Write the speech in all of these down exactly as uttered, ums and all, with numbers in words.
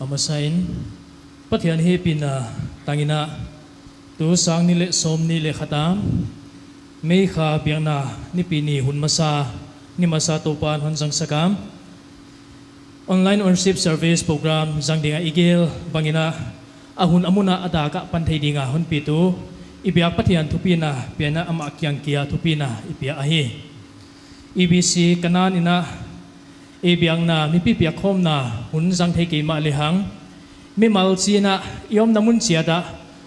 Masa in, Pathian hehpihna tang in, tu sang nih leh sawmnih leh khat a May kha biakna nipi ni hun masa ni masa Toupa'n hon zangsak a, online worship service program zang ding a i gel bang in, a hun a mun a a dak a pan thei ding a hon pitu i biak Pathian thupina pian a, amah kiang kia thupina i pia ahi. E B C Kanaan in ei biakna mipi piakkhawmna hun zang thei kei mahleh hang, mimal chi in i omna mun chiat ah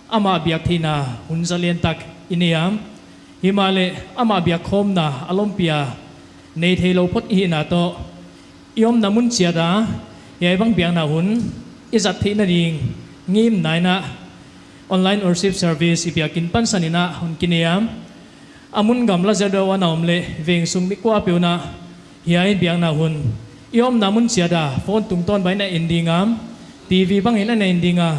amah biak theihna hun zalen tak i nei a, himahleh amah biakkhawmna a lawmpi a nei theilou phot i hihna toh, i omna mun chiat a hiai bang biakna hun i zat theihna ding ngimna in online worship service i biakin pansan in hon kinei a, a mun gam la zerdau a na om leh veng sung mi kuapeuh in hiai biakna hun i omna mun chiat a phone tungtawn bang in en ding a, T V bang in en ding a,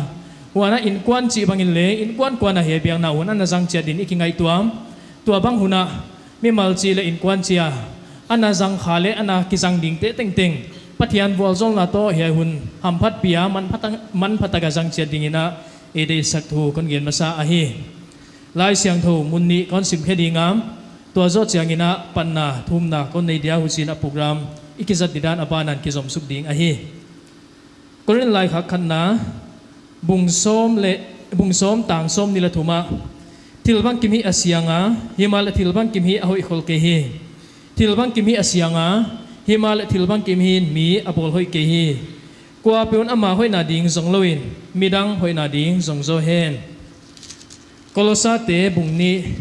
huan a innkuan chih bang in leh innkuan kuan a hiai biakna hun ana zang chiat ding in i kingaihtuah a, tua bang hun a mimal chih leh innkuan chih a ana zang kha leh ana kizang dingte tengteng Pathian vualzawlna toh hiai hun hamphatpih a manpha tak, manpha tak a zang chiat ding in ei deihsak thu kon gen masa ahi. Laisiangthou mun nih kon sim khe ding a, tua zoh chiang in panna thumna kon nei dia, huchiin program i kizat didan a ban in kizom suk ding ahi. Korin laikhak khatna, bung sawm leh, bung sawm tang sawmnih leh thum ah, thil bangkim hi a siang a, himahleh thil bangkim hi a hoih khol kei hi. Thil bangkim hi a siang a, himahleh thil bangkim hi'n mi a bawl hoih kei hi. Kuapeuh in ama hoihna ding zong lou in, midang hoihna ding zong zaw hen. Kolosate bung nih,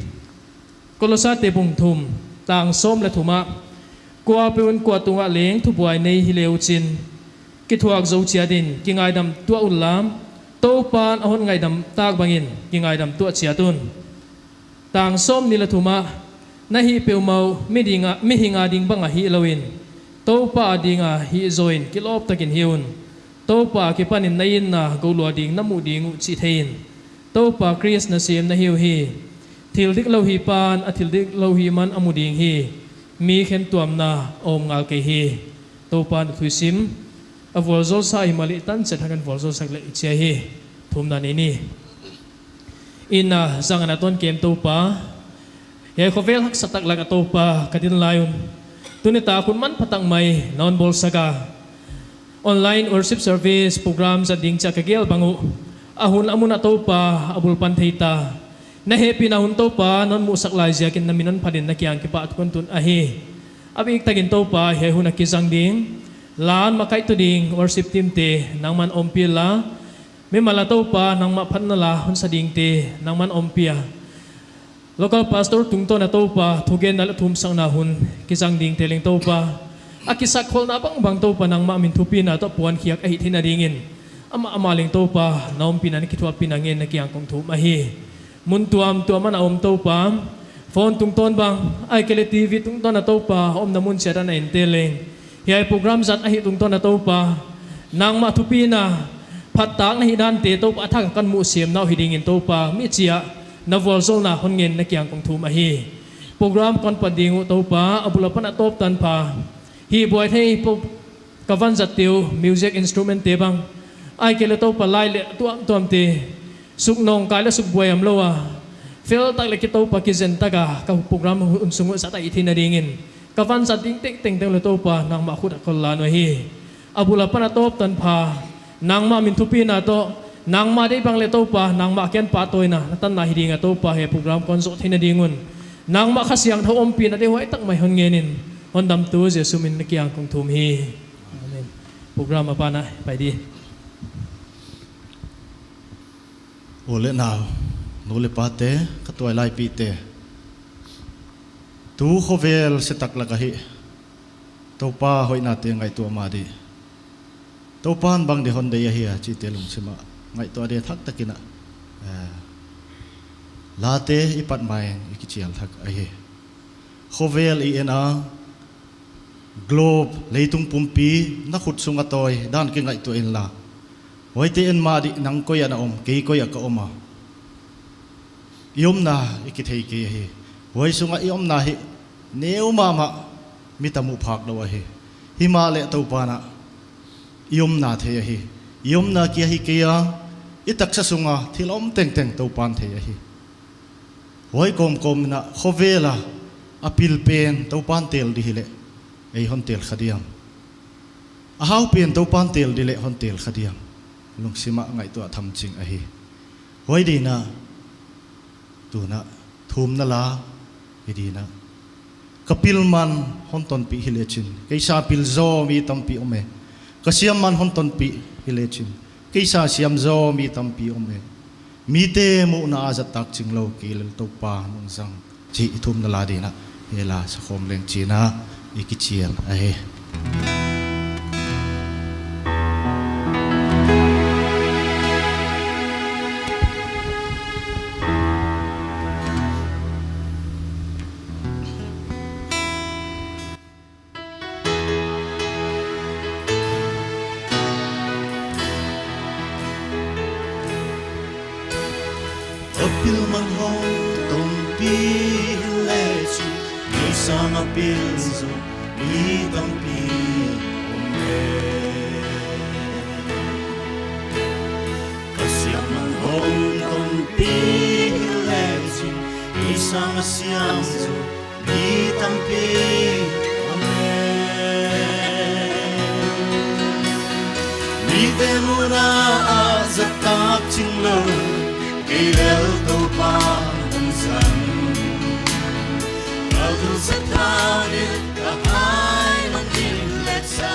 Kolosate bung thum, tang sawm leh thum ah, kuapeuh in kua tungah leng thubuai nei hi le uchin, kithuak zou chiat in kingaidam tuah unla, Toupa'n a hon ngaidam tak bang in kingaidam tuah chiat un. Tang sawmnih leh thum ah, na hih peuhmah uh mi ding a, mihing a ding bang a hih lou in, Toupa a ding a hih zaw in kilawp tak in hih un. Toupa akipan in na itna gou lua ding na muh ding uh chih thei in, Toupa Khrist nasem na hi uhi. Thil diklou hih pa'n a thil diklou hih man a mu ding hi. Mi khentuamna a om ngal kei hi. Toupa'n a thu i sim, a vualzawlsa himahleh tan chet hak in vualzawlsak leh i chia hi. Thumna nei ni. Inn a zang a na tuan kem Toupa, hiai khovel haksa tak lak ah Toupa ka din lai un, tuni tak hun manpha tak mai na hon bawlsak a, online worship service program zat ding chia ka gel bang uh, a hun a mun ah Toupa a bul pan thei ta. Na hehpihna hun Toupa na hon muhsak lai ziakin na min hon phat in na kiang kipahthu kon tun ahi. A biktakin Toupa hiai hun a kizang ding, la hon makaihtu ding worship team te nangman ompih la, mimal a Toupa nangmah phatna la hon sa dingte nangman ompih a, local pastor tungtawn a Toupa thugenna leh thumsakna hun kizang dingte leng Toupa, a kisakkholhna bangbang Toupa nangmah min thupina toh puankhiak ahih theihna dingin, amah amah leng Toupa na ompihna na kithuahpihna ngen na kiang kong thum ahi. Mun tuamtuam a na om Toupa, phone tungtawn bang, ahihkeileh T V tungtawn a Toupa, omna mun chiat a na ente leng, hiai program zat ahih tungtawn a Toupa, nangmah thupina, phattakna hihdante Toupa a thak a kan muh siam na uh hi dingin Toupa, mi chia na vualzawlna hon ngen na kiang kong thum ahi. Program kon pat ding uh Toupa, a bul apan a tawp tanpha, hihbuai thei po ka vanzatte uh, music instrument te bang, ahihkeileh Toupa lai leh tuamtuamte, suk nawngkai leh suk buaihuai lou a, fel tak leh ki Toupa kizen tak a ka program hun sung uh zat ahih theihna dingin, ka vanzat ding tengteng leh Toupa nangmah khut a kol la nuai hi. A bul apan a tawp tanpha, nangmah min thupina toh, nangmah deih bang leh Toupa, nangmah kiang pahtawina na tanna hi ding a Toupa, hiai program kon zoh theihna ding un, nangmah Kha Siangthou ompihna deihhuai tak mai hon ngen in, hondamtu Jesu min na kiang kong thum hi. Amen. Program apan a pai di. U leh nau, nu leh pate, ka tuailaipihte, tu khovel se tak lak ahi, Toupa hoihnate ngaihtuah ma di. Toupa'n bang di hon deih ahi a chihte lungsim a ngaihtuah di thak takin a, eh, late i pat ma in i kichial thak ahi. Khovel i en a, globe, leitung pumpi, na khut sung a tawi dan kingaihtuah inla, huaite en ma di, nang koi ah na om, kei koi ah ka om a, i omna i kithei kei ahi. Huai sung ah i omna hi neu mahmah, mit a muh phak lou ahi. Himahleh Toupa'n a i omna thei ahi. I omna kia hi kei a, i taksa sunga thil om tengteng Toupan thei ahi. Huai kawmkawm in a khovel a, a pil pen Toupan tel di hileh, ei hon tel kha diam. A hau pen Toupan tel di leh hon tel kha diam. Lungsim a ngaihtuah tham ching ahi. Huai ding in a, tuna thumna la hi ding in a, ka pil man hon tonpih hi lechin, kei sa pil zaw mi tampi om e. Ka siam man hon tonpih hi lechin, kei sa siam zaw mi tampi om e. Mite muhna a zat tak ching lou, kei lel Toupa nung zang, chih i thumna la ding in a, hiai la sakhawm leng chi'n a i kichial ahi. A pil man hon tonpih hi lechin, kei sang a pil zaw mi tampi om e. Ka siam man hon tonpih hi lechin, kei sang a siam zaw mi tampi om e. Mite muhna a zat tak ching lou, kei lel Toupa nung zang. Ka lungsim a thau ni ka hai man ding leh sa.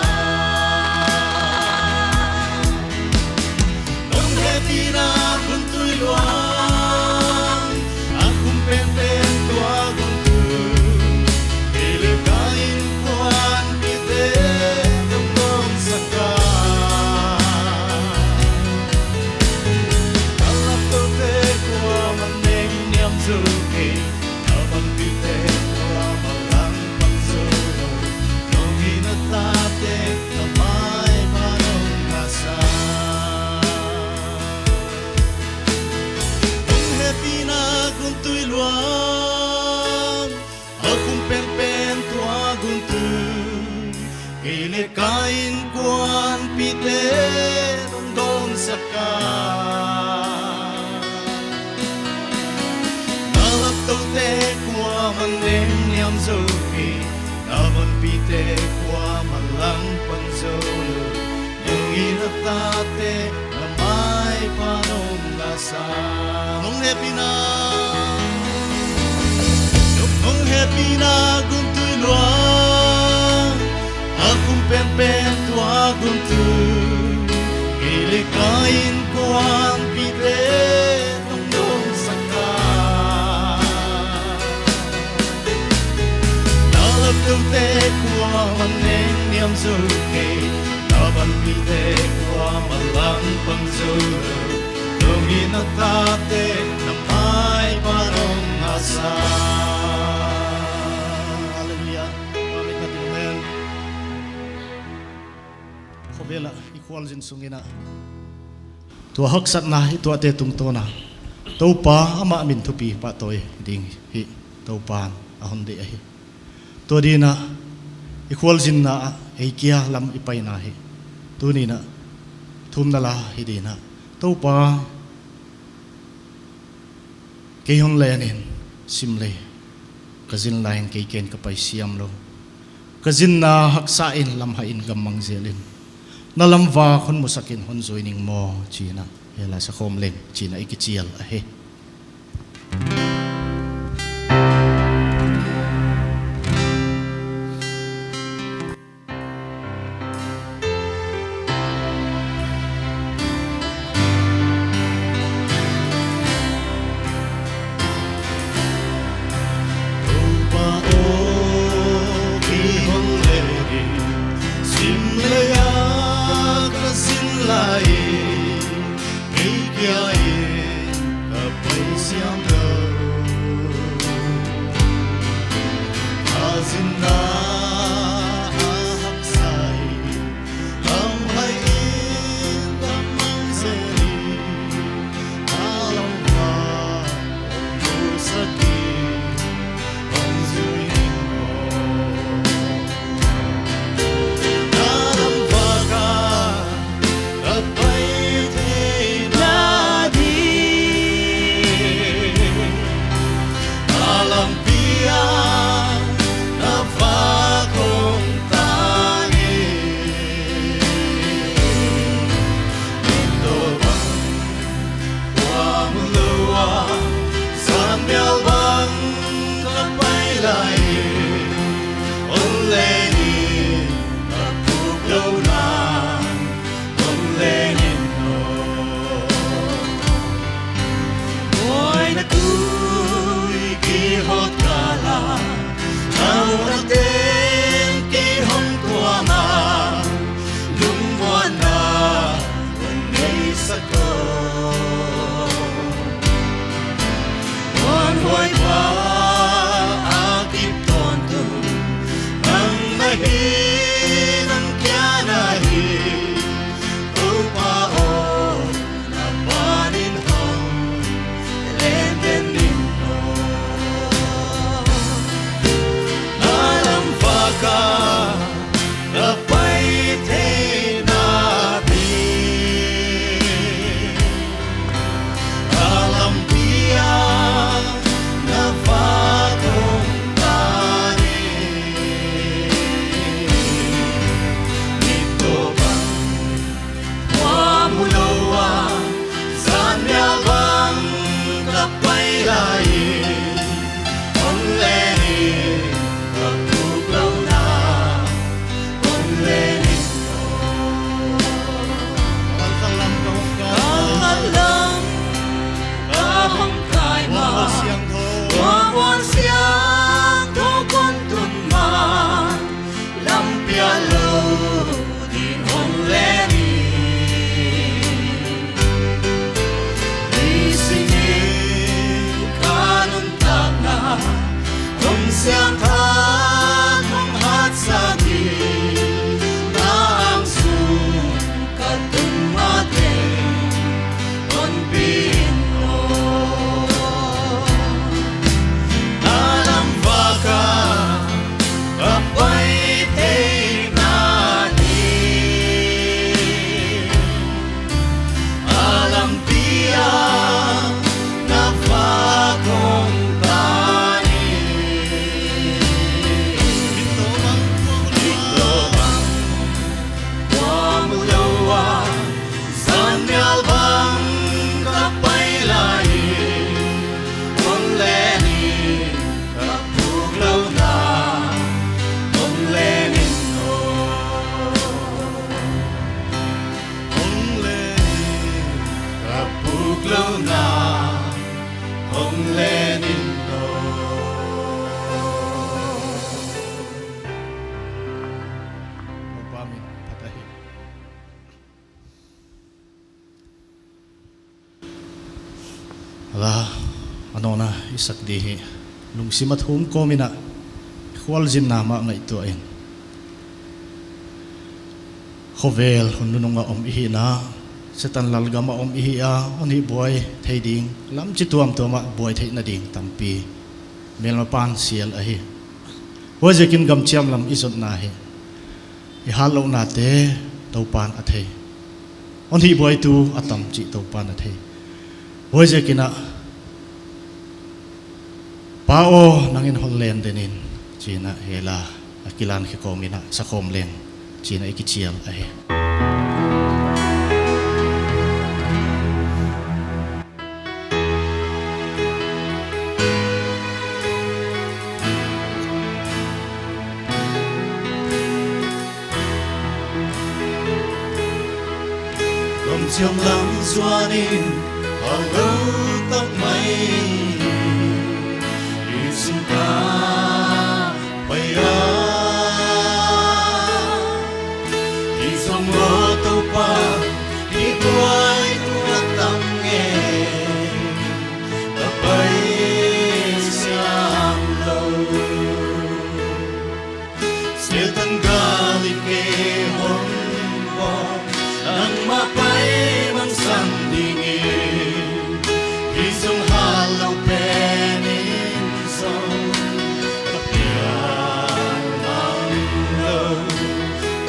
Nong hehpihna gun tui luang, a kum penpen tua gun tui. Kei leh ka innkuanpihte nong dong sak a. Ka laptoute kuaman neng niam zaw kei. Na panpihte kuaman langpang zaw lou, nong hihna tate na maipha nong ngasa. Nong hehpihna gun tui luang, a kum penpen tua gun tui. Kei leh ka innkuanpihte nong dong sak a. Na laptoute kuaman neng niam zaw kei. Na panpihte kuaman langpang zaw lou, nong hihna tate na maipha nong ngasa. Nong hehpihna, nong hehpihna gun tui luang, a kum penpen tua gun tui. Kei leh ka innkuanpihte nong dong sak a. Na laptoute kuaman neng niam zaw kei. Na panpihte kuaman langpang zaw lou, nong hihna tate na maipha nong ngasa. Hallelujah. Amen. Khovel a i khualzin sung in a, tua haksatna i tuahte tungtawn a, Toupa amah min thupi pahtawi ding hi Toupan a hon deih ahi. Tua ding in a, i khualzinna ah ei kia lam i paina hi. Tuni in a, thumna la hi ding in a, Toupa, kei hon len in, sim leh ka zin lai in kei ken ka pai siam lou. Ka zinna haksa in, lamhai in, gammang zel in, na lam vak hon musak in, hon zui ning maw, chi'n a, hiai la sakhawm leng chi'n a i kichial ahi. Toupa aw, kei hon len in, sim leh ka zin lai in, kei kia in ka lou ding hong len in. Ni sing ni ka nuntakna, kong siangthou, kong haksat in, na angsung ka tung mah teng, hon pi in aw. Na lam vak a ka pai theihna hi, a lampi ah na vak hong tan in. Dik lou bang, kuam lou a, zan mial bang ka pai lai in, hong len in, ka puk louhna, hong len in aw. Hong len in, ka puk louhna, hong len in aw. Toupa min phat ahi. La, a nawna i sak di hi, lungsim a thum kawm in a, khualzinna mah ngaihtuah in. Khovel hun nunung a om i hihna, Setan lalgam a om i hi a, hon hihbuai thei ding, lam chi tuamtuam ah buai theihna ding tampi melmapa'n sial ahi. Huaiziakin gamchiam lam i zotna hi, i hatlouhnate Toupa'n a thei. Hon hihbuaitu a tam chih Toupa'n a thei. Huaiziakin a, Pa aw, nang in hon len den in, chi in a, hiai la a kilan khe kawm in a, sakhawm leng, chi in a i kichial ahi. Gamchiam lam zuan in, a lou tak mai, i sung ka pai a. I zong lou Toupa, i buaitu a tam nge, ka pai siam lou. Setan gal i ke hon bawl, nangmah pai mangsan ding in, i zong hatlou pen in zong ka pian manglou.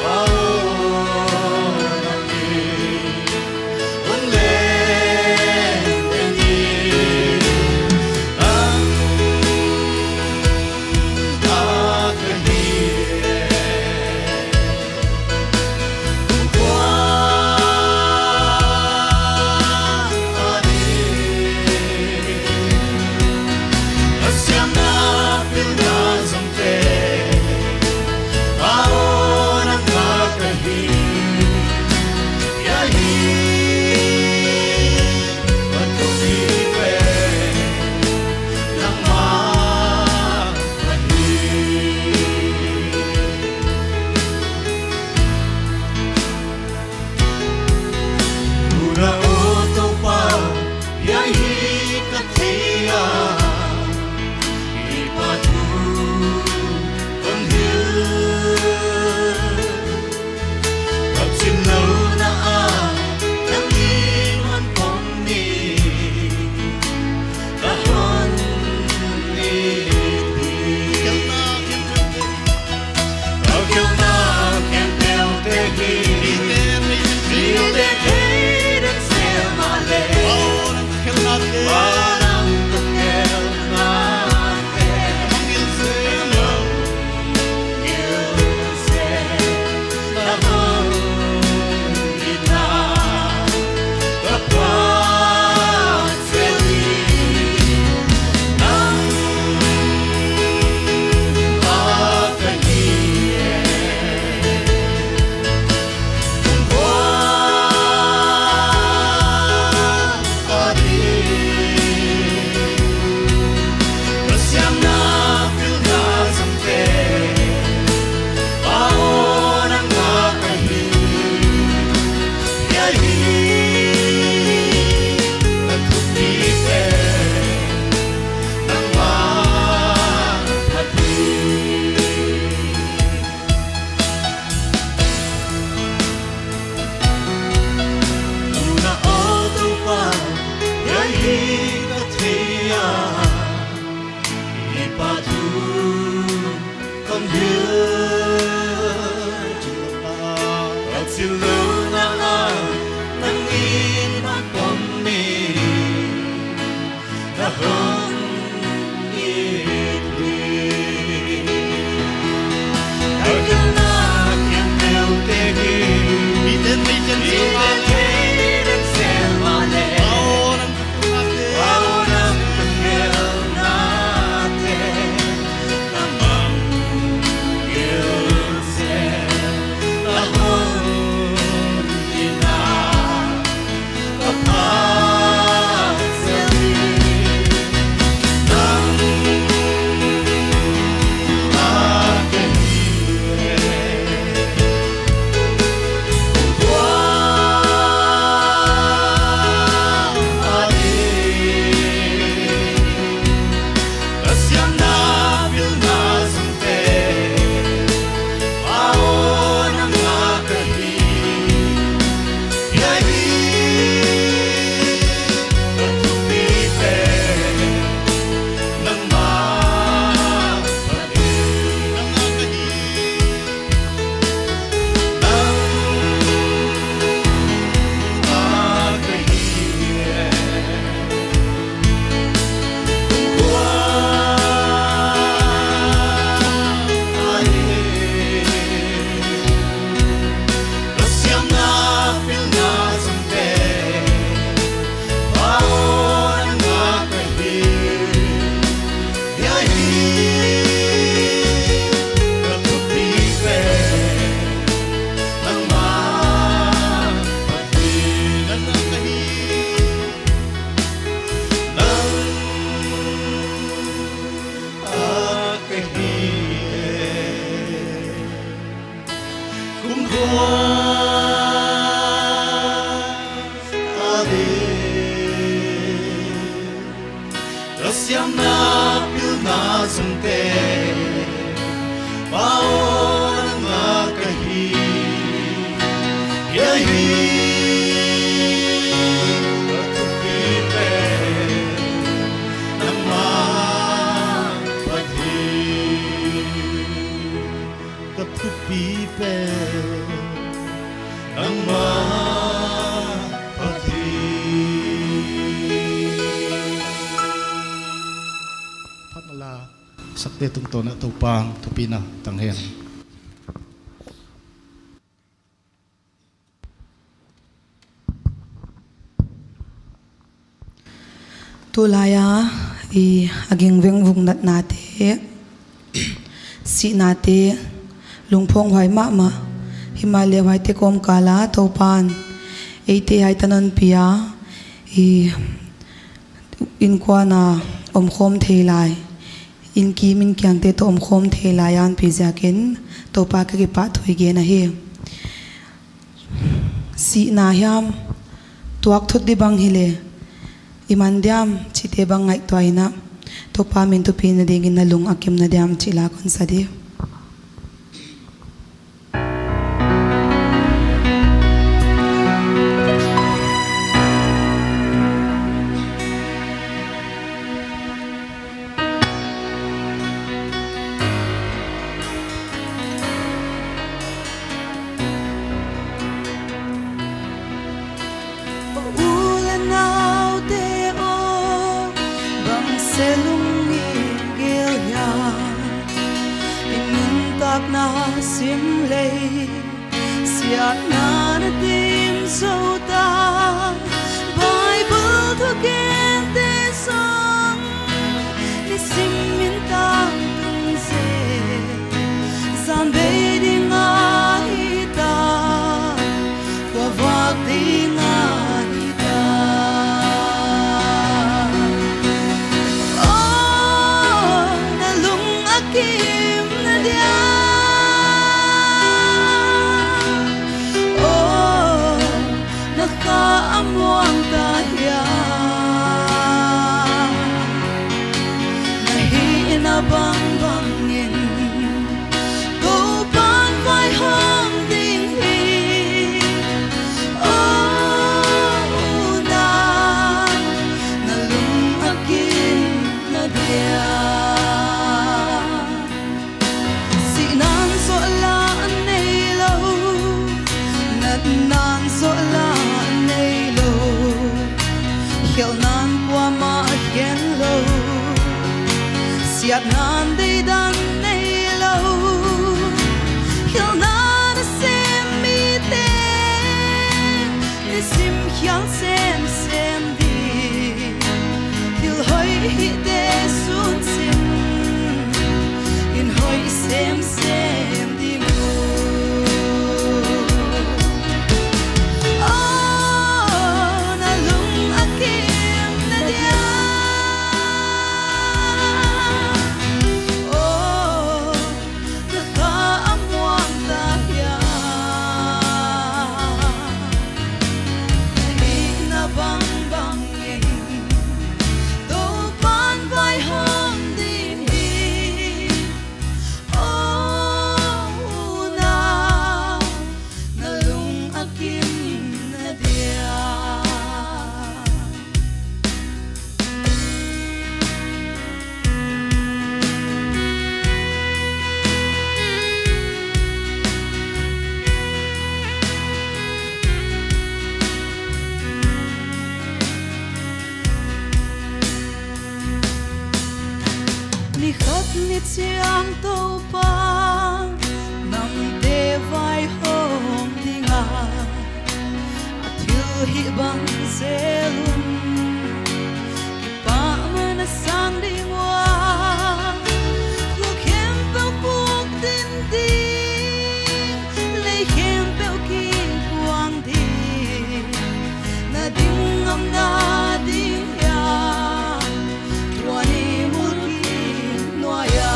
Pa aw, nang in Kum khua a le, ka siamna pilna zongte, Pa aw, nang a ka hi. Hiai hi ka thupi pen, nangmah Pathian. Ka thupi pen, nangmah Pathian. Phatna la sakte tungtawn ah Toupa'n thupina tang hen. Tulai a, i, a ging vengvung natnate, sihnate, lungphawng huai mahmah, himahleh huaite kawmkal ah Toupa'n eite hiai tan hon pia, i, innkuan a omkhawm thei lai, inn kim inn kiangte toh omkhawm thei lai a hon pi ziakin Toupa ka kipahthu i gen ahi. Sihna hiam, tuak thut di bang hileh, i man diam chihte bang ngaihtuah in a, Toupa min thupina dingin na lung a kimna diam chih la kon sa di. U leh naute aw, bang se lung i gel hiam, i nuntakna sim lei, siatna na dim zou ta, Bible thugente zong i sim in tangtung zen, zan bei ding ahi ta, kua vak ding ahi ta. Aw, na lung a kimna dia. Aw, na kha a muang ta hia. Na hihna bangbang in Toupa'n vaihawm ding hi. Aw, unau, na lung a kimna dia. Sihna'n suahlah neilou, natna'n suahlah neilou, khelhna'n kuamah khen lou, siatna'n deidan neilou, khelhna na sem mite, i sim khial semsem di. Thil hoih hihte sun sim, in hoih semsem ding uh. Aw, na lung a kimna dia. Aw, na kha a muang ta hia. Na hihna bangbang in Toupa'n vaihawm ding hi. Aw, unau, na lung a kimna dia. Ni khat ni chiang Toupa, nangte vaihawm ding a, a thilhih bang zel un, kipahman a sang ding ua, khua khempeuh khukdin ding, lei khempeuh kikuang ding, na ding ngam na ding hiam, tua ni mulkimhuai a.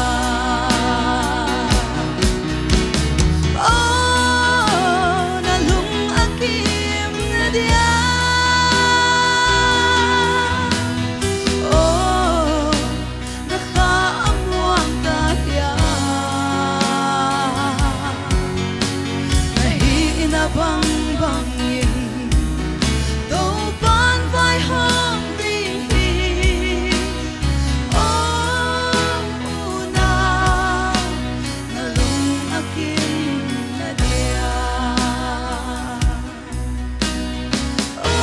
Bangbang in Toupa'n vaihawm ding hi. O unau, na lung a kim na dia. O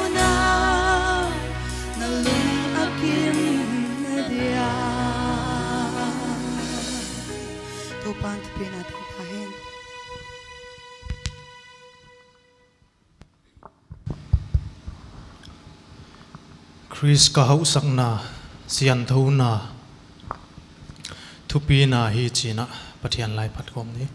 unau, na lung a kim na dia. Toupa'n thupina tang ta hen. Khrist ka hausakna, siangthouna, thupina hi chi'n Pathian lai phat khawm ni.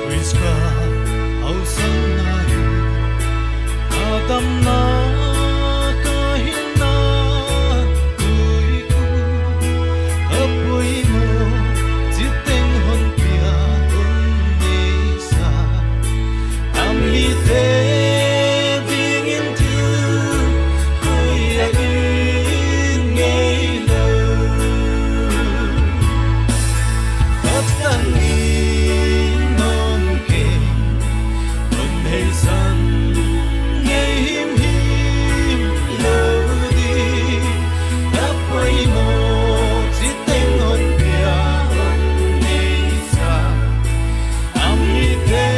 Khrist ka hausakna hi, ka damna ka hinna, tuiku ka poimoh chiteng hon pia hon neisa. A mite dingin thil koi a it ngeilou. Pathian in hon kem, hon hei zang ngei himhim lou ding. A poimoh chiteng hon pia hon neisa. A mite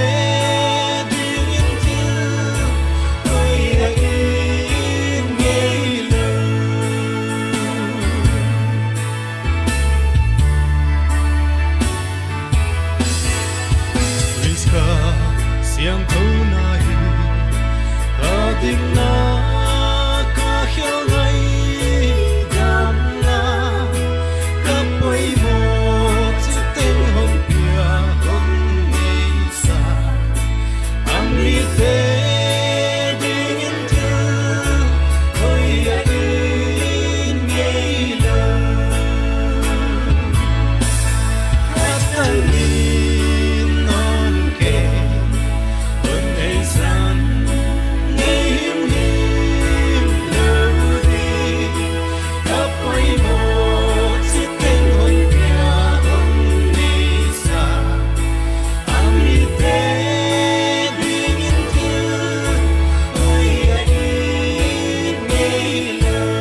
dingin thil koi a it ngeilou. Khrist ka siangthouna hi, ka dikna, ka khelngai damna, ka poimoh chiteng hon pia hon neisa. A mite dingin thil koi a it ngeilou. Pathian in hon kem, hon hei zang ngei himhim lou ding. A poimoh chiteng hon pia hon neisa. A mite dingin thil koi a it ngeilou.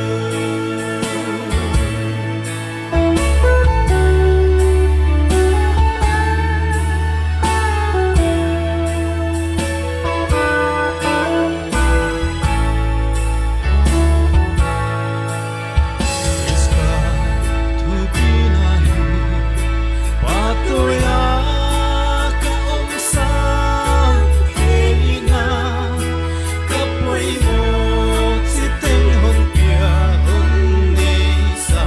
Khrist ka thupina hi, patoi a ka om sang theihna, ka poimoh chiteng hon pia hon neisa.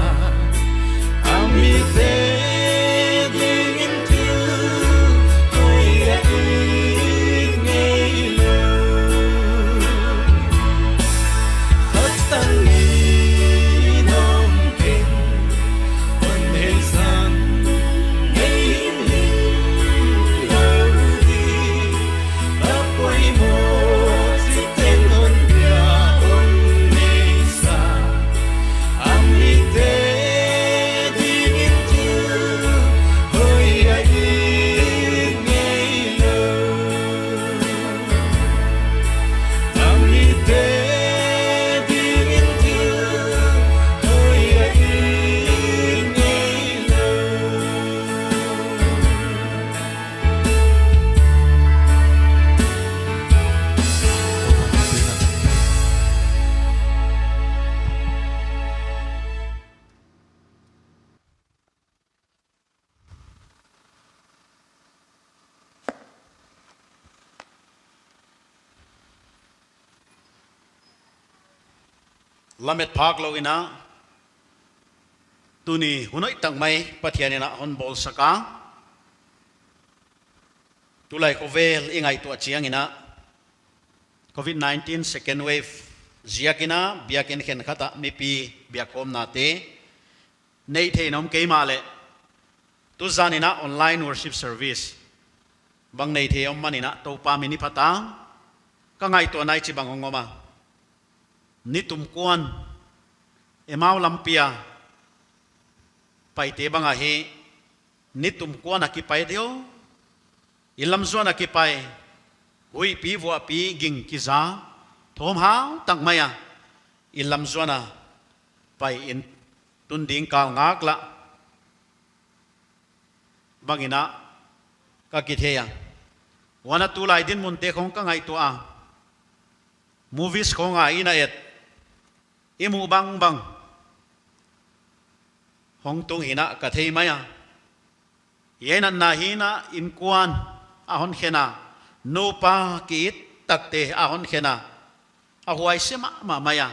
A mite dingin thil koi a it ngeilou. Pathian in hon kem, hon hei zang ngei himhim lou ding. A poimoh chiteng hon pia hon neisa. A mite dingin thil koi a it ngeilou. A mite dingin thil koi a it ngeilou. Lamet phak lou in, tuni hun hoih tak mai Pathian in hon bawlsak a. Tulai khovel i ngaihtuah chiang in, covid nineteen second wave ziak in, biakin khenkhat ah mipi biakkhawmnate neih theih in om kei mahleh, Tuzan in a online worship service bang nei thei om man in a, Toupa min i phat a, ka ngaihtuah nai chi bang hong om a. Nitum kuan Emau lampi a paite bang ahi, nitum kuan a kipai diu, i lam zuan a kipai, huihpi vuahpi ging kiza, thawm hau tak mai a, i lam zuan a pai in tun ding kal ngak lah bang in a ka kithei a. Huan a tulai dinmun te khong ka ngaihtuah a, movies khong a i na et, i muh bangbang hong tung hi in a ka thei mai a. Hiai natna hi in a, innkuan a hon khen a, nupa ki-it takte a hon khen a, a huaisia mahmah mai a.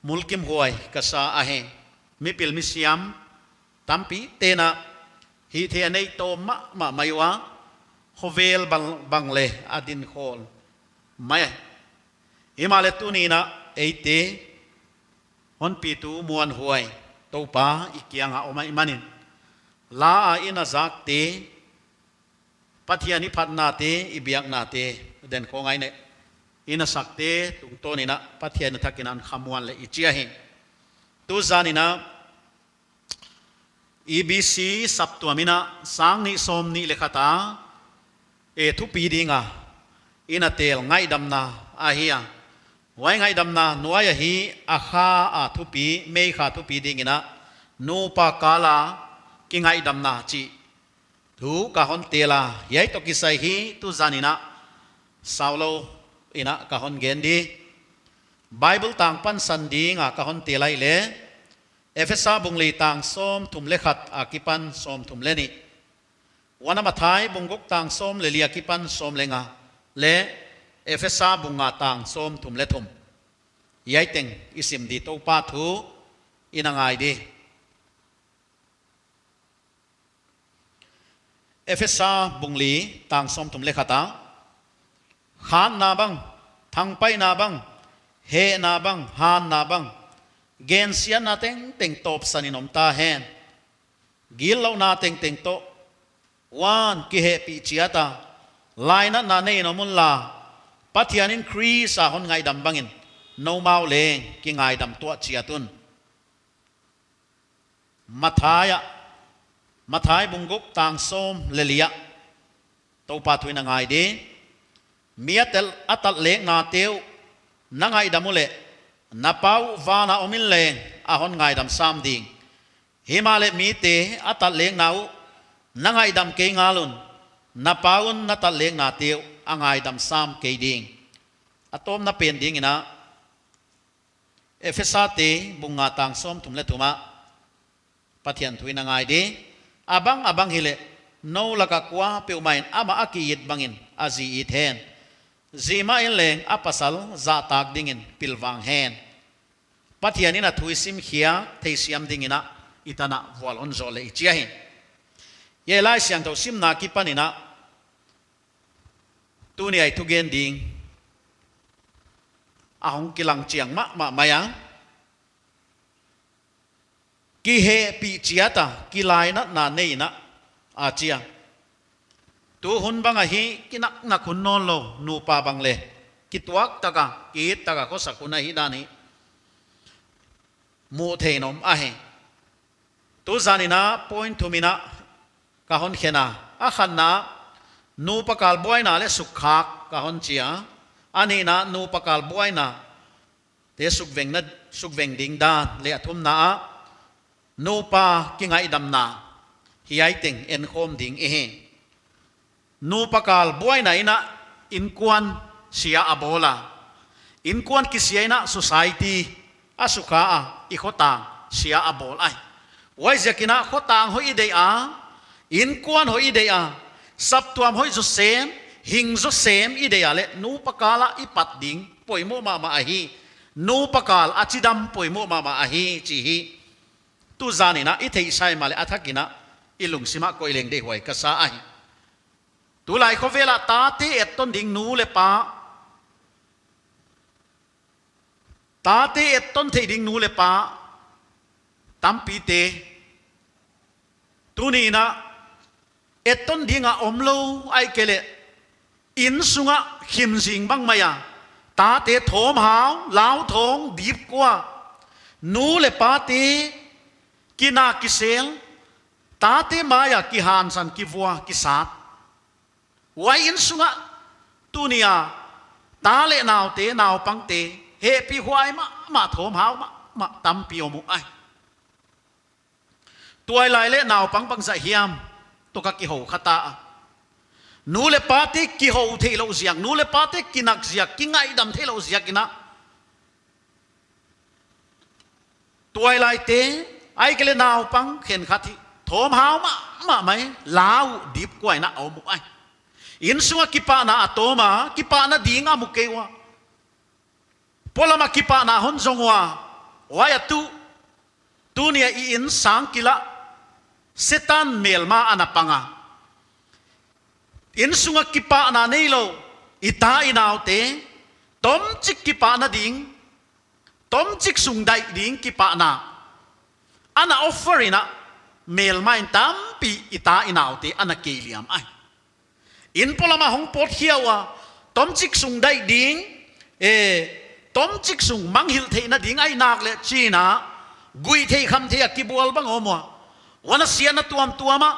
Mulkimhuai ka sa ahi. Mipil misiam tampite'n a hihtheih a nei tawm mahmah mai ua, khovel bang, bang leh a din khawl mai. Himahleh tuni in a eite hon pitu muanhuai Toupa i kiang a om ahih man in, la a i na zakte, Pathian i phatnate, i biaknate, den khong a i na, i na sakte tungtawn in a Pathian a thak in a hon khamuan leh i chi ahi. Tuzan in a E B C saptuam in a sang nih sawmnih leh khat a, e, thupi ding a i na tel ngaihdamna ahi a. Huai ngaihdamna nuai ahi, a kha a thupi, May kha thupi ding in a, nupa kal a kingaihdamna chih thu ka hon tel a, hiai toh kisai hi tuzan in a saulou in a ka hon gen di. Bible tang pansan ding a ka hon tel ahihleh, Efesa bung li tang sawmthum leh khat a kipan sawmthum leh nih. Huan a Matthai bung guk tang sawm leh li a kipan sawm leh nga, leh Efesa bung nga tang sawmthum leh thum. Hiai teng i sim di, Toupa thu i na ngai di. Efesa bung li tang sawmthum leh khat a, khanna bang, thangpaihna bang, hehna bang, hanna bang, gensiatna tengteng tawpsan in om ta hen. Gillouhna tengteng toh, huan kihehpih chiat a, lainatna nei in om un la, Pathian in Khrist a hon ngaihdam bang in, noumau leng kingaidam tuah chiat un. Matthai ah, Matthai bung guk tang sawm leh li ah, Toupa thu i na ngai di. Mi a tel, a tatleknate uh na ngaihdam uleh, na Pa uh van a om in leng a hon ngaihdam sam ding. Himahleh mite a tatlekna uh na ngaihdam kei ngal un, na Pa un na tatleknate uh a ngaihdam sam kei ding. A tawpna pen ding in a, Efesate bung nga tang sawmthum leh thum ah, Pathian thu i na ngai di. A bang a bang hileh, nou lak a kuapeuhmah in amah a ki-it bang in a zi it hen. Zi mah in leng a pasal zahtak ding in pilvang hen. Pathian in a thu i simkhiak theisiam ding in a, i tan ah vual hon zawl leh i chi ahi. Hiai Laisiangthou simna akipan in a, tuni a i thugen ding a hong kilang chiang mahmah mai a. Kihehpih chiat a, kilainatna nei in a, a chi a. Tu hun bang ahi, kinaknak hun nawnlou, nupa bang leh kituak tak a, ki-it tak a khosak hun ahihdan hi muh theih in om ahi. Tuzan in a point thum in a ka hon khen a. A khatna, nupa kal buaina leh sukkhak ka hon chi a. A nihna, nupa kal buainate sukveng na, sukveng ding dan, leh a thumna ah, nupa kingaihdamna, hiai teng enkhawm ding i hi. Nupa kal buaina in a innkuan sia a bawl a. Innkuan kisia in a society a sukha a, i khotang sia a bawl ahi. Huaiziak in a khotang hoih i deih a, innkuan hoih i deih a, saptuam hoih zaw sem, hing zaw sem i deih a leh nupa kal ah i pat ding poimoh mahmah ahi. Nupa kal a chidam poimoh mahmah ahi chih hi. Tuzan in a i theihsa mahleh a thak in a i lungsim ah koih leng deihhuai ka sa ahi. Tulai khovel ah tate etton ding nu leh pa, tate etton theih ding nu leh pa tampite Tuni in a, etton ding a omlou, ahihkeileh innsung a khimzing bang mai a, tate thawmhau, lauthawng, dipkua, nu leh pate kina kisel, tate mai a kihansan, kivua, kisat. Huai innsung a tuni a ta leh naute, naupangte hehpihhuai mahmah, thawmhau mahmah tampi om uh ahi. Tuailai leh naupang bangzah hiam toh ka kihou kha ta a, nu leh pate kihou theihlouh ziak, nu leh pate kinak ziak, kingaihdam theihlouh ziak in a, tuailaite, ahihkeileh naupang khenkhat hi thawmhau mahmah mai, lau uh, dipkua in a om uh ahi. Innsung a kipahna a tawm a, kipahna ding a mu kei ua, polam a kipahna hon zong ua, huai a tuh, tuni a i inn sang kil ah Setan melma ana pang a, innsung a kipahna neilou i ta i naute tomchik kipahna ding, tomchik sung daih ding kipahna ana offer in a, melma in tampi i ta i naute ana keiliam ahi. Inn polam a hong pawt khia ua, tomchik sung daih ding, e, tomchik sung manghilh theihna ding ahi nak leh chi in a, guihtheih khamtheih a kibual bang om ua, huan a siatna tuamtuam ah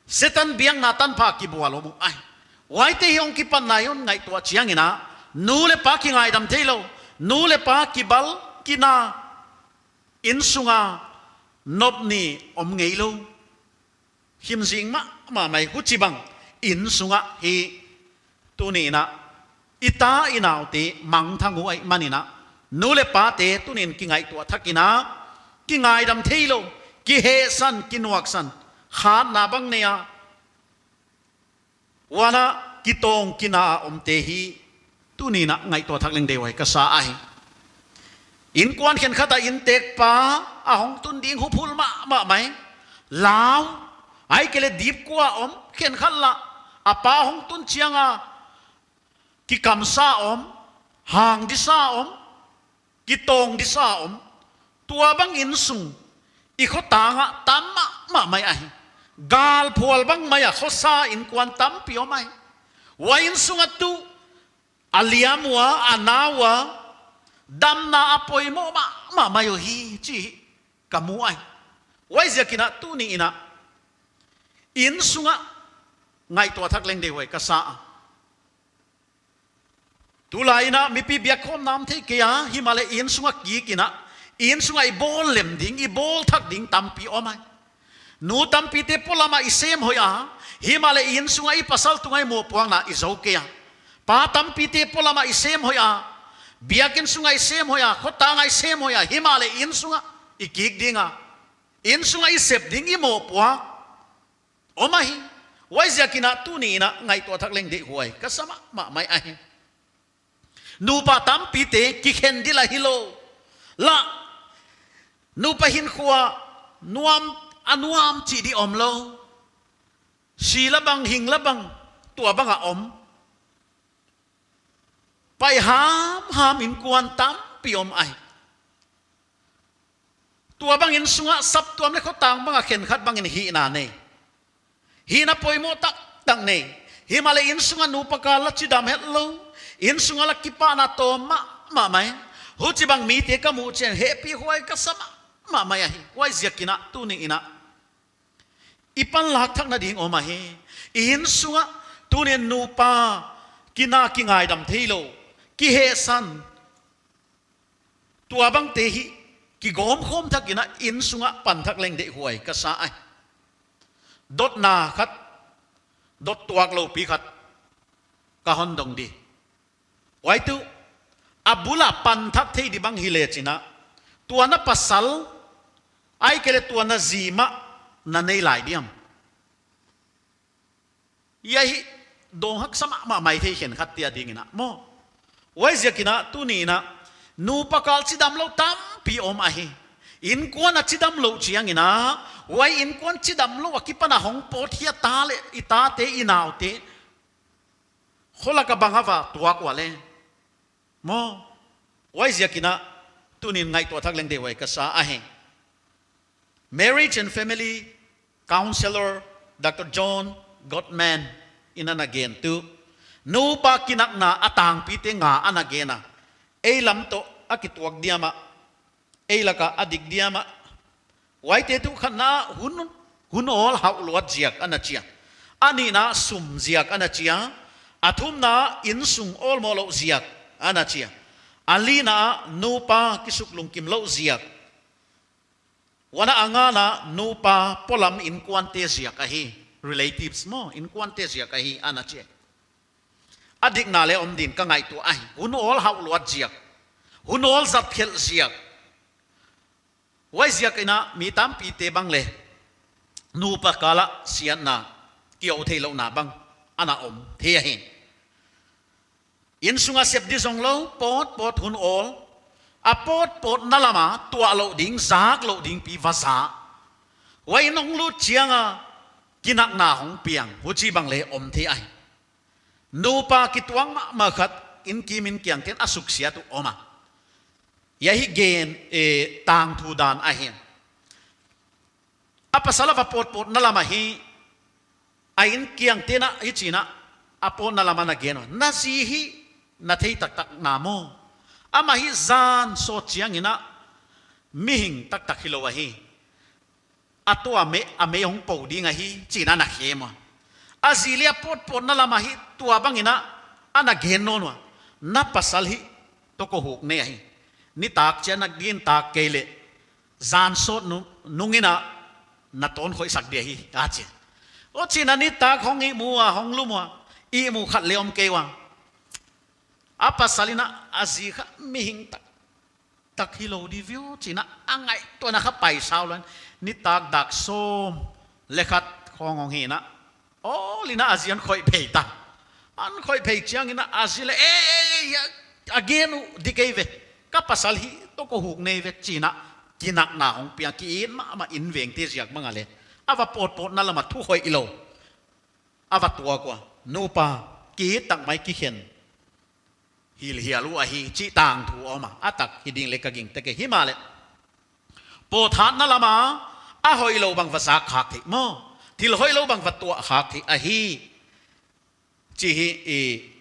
Setan biakna tanpha kibual om uh ahi. Huaite hi hong kipatna i hon ngaihtuah chiang in a, nu leh pa kingaidam theilou, nu leh pa kibal, kina, innsung a nop ni om ngeilou, khimzing mahmah mai, huchibang innsung ah hi tuni in a i ta i naute mangthang uh ahihman in a, nu leh pate tuni in kingaihtuah thak in a, kingaidam theilou, kihehsan, kinuaksan, khatna bang nei a, huan a kitawng kina a omte hi tuni in a ngaihtuah thak leng deihhuai ka sa ahi. Innkuan khenkhat a inntekpa a hong tun ding huphul mahmah mai, lau, ahihkeileh dipkua om, khenkhat lah a pa hong tun chiang a kikamsa om, hang disa om, kitawng disa om, tuabang innsung i khotang ah tam mahmah mai ahi. Galphual bang mai a khosa innkuan tampi om ahi. Huai innsung a tuh a liam ua, a na ua, damna a poimoh mahmah mai uhi chih ka mu ahi. Huaiziak in a tuni in a innsung a ngaihtuah thak leng deihhuai ka sa a. Tulai in a mipi biakkhawm nam thei kei a, himahleh innsung a kik in a, innsung a i bawl lem ding, i bawl thak ding tampi om ahi. Nu tampite polam a i sem hoih a, himahleh innsung a i pasal tung a i mohpuakna i zou kei a. Pa tampite polam a i sem hoih a, biakin sung a i sem hoih a, khotang a i sem hoih a, himahleh innsung a i kik ding a, innsung a i sep ding i mohpuak om ahi. Huaiziak in a tuni in a ngaihtuah thak leng deihhuai ka sa mahmah mai ahi. Nupa tampite kikhen dila hilou, lah, nupa hinkhua nuam, a nuam chih di omlou, si lah bang, hing lah bang, tuabang a om, pai hamham innkuan tampi om ahi. Tuabang innsung ah saptuam leh khotang bang a khenkhat bangin hihna nei, hihna poimoh taktak nei, himahleh innsung a nupa kal lah chidam hetlou, innsung a lah kipahna tawm mahmah mai, huchibang mite ka muh chiang hehpihhuai ka sa mahmah mai ahi. Huaiziak in a tuni in a i panlak thakna ding om ahi. I innsung ah tuni in nupa kina, kingaidam theilou, kihehsan, tuabangte hi kigawmkhawm thak in a innsung a pan thak leng deihhuai ka sa ahi. Dotna khat, dot tuaklou pi khat ka hon dong di. Huai tuh, a bul a pan thak thei di bang hi lechin a, tua na pasal, ahihkeileh tua na zi mah na nei lai diam? Hiai hi dawng haksa mahmah maithei khenkhatte ading in a maw. Huaiziak in a tuni in a nupa kal chidamlou tampi om ahi. Innkuan a chidamlouh chiang in a, huai innkuan chidamlouh akipan a hong pawt khia ta leh i tate, i naute kholak a bang a va tuak ua leh maw. Huaiziak in a tuni in ngaihtuah thak leng deihhuai ka sa ahi. Marriage and family Counselor Doctor John Gottman in ana gen tuh, nupa kinakna a tangpite nga ana gen a. Ei lam toh a kituak diam ah, ei laka a dik diam ah. Huaite tuh khatna hun, hun awl hauh luat ziak ana chi a. A nihna sum ziak ana chi a. A thumna innsung awlmoh louh ziak ana chi a. A lina nupa kisuk lungkim louh ziak. Huan a ngana nupa polam innkuante ziak ahi. Relatives maw, innkuante ziak ahi ana chi. A dikna leng om din ka ngaihtuah ahi. Hun awl hauh luat ziak. Hun awl zat khelh ziak. Huaiziak in mi tampite bang leng nupa kal ah siatna, kihou theihlouhna bang ana om thei ahi. Innsung a sep di zong lou, pawtpawt hun awl, a pawtpawtna lam ah tuah louh ding, zak louh ding pi va za. Huai in hong lut chiang a kinakna hong piang, huchibang leng om thei ahi. Nupa kituak mahmah khat inn kim inn kiang te'n a suksiat uh om a. Hiai hi gen, eh, tangthu dan ahi. A pasal a va pawtpawtna lam ah hi, a inn kiang te'n hichi'n a pawtna lam ah ana gen uh. Na zi hi na thei taktak na maw? Amah hi zan sawt chiang in mihing taktak hilou ahi. A tua mei, a mei hong pou ding ahi, chi'n ana khem ua. A zi leng a pawtpawtna lam ah hi tuabang in ana gen nawn ua. Na pasal hi tokohuk nei ahi. Nitak chiang a na gintak kei leh, zan sawt nu-, nung in na tawn khoihsak di ahi, a chi. Huchi'n nitak hong ihmu ua, hong lum ua, ihmu khat leng om kei ua. A pasal in a zi kha mihing tak tak hilou di viau chi'n a ngaihtuahna kha pai sau lou in, nitak dak sawm leh khat khong hong hi in, awl in a zi hon khoih phei ta. Hon khoih phei chiang in a zi leng, eh, eh, eh, a gen uh di kei ve. Ka pasal hi tokohuk nei ve chi'n kinakna hong piang, ki-it mahmah, inn vengte ziak bang a leng. A va pawtpawtna lam ah thu khoih lou. A va tuak ua, nupa, ki-it tak mai kikhen hilhial uh ahi chih tangthu om a, a tak hi ding leng ka gingta kei. Himahleh, pawthatna lam ah, a hoihlou bang va zak khak theih maw? Thil hoihlou bang va tuah khak theih ahi. Chih hi, i,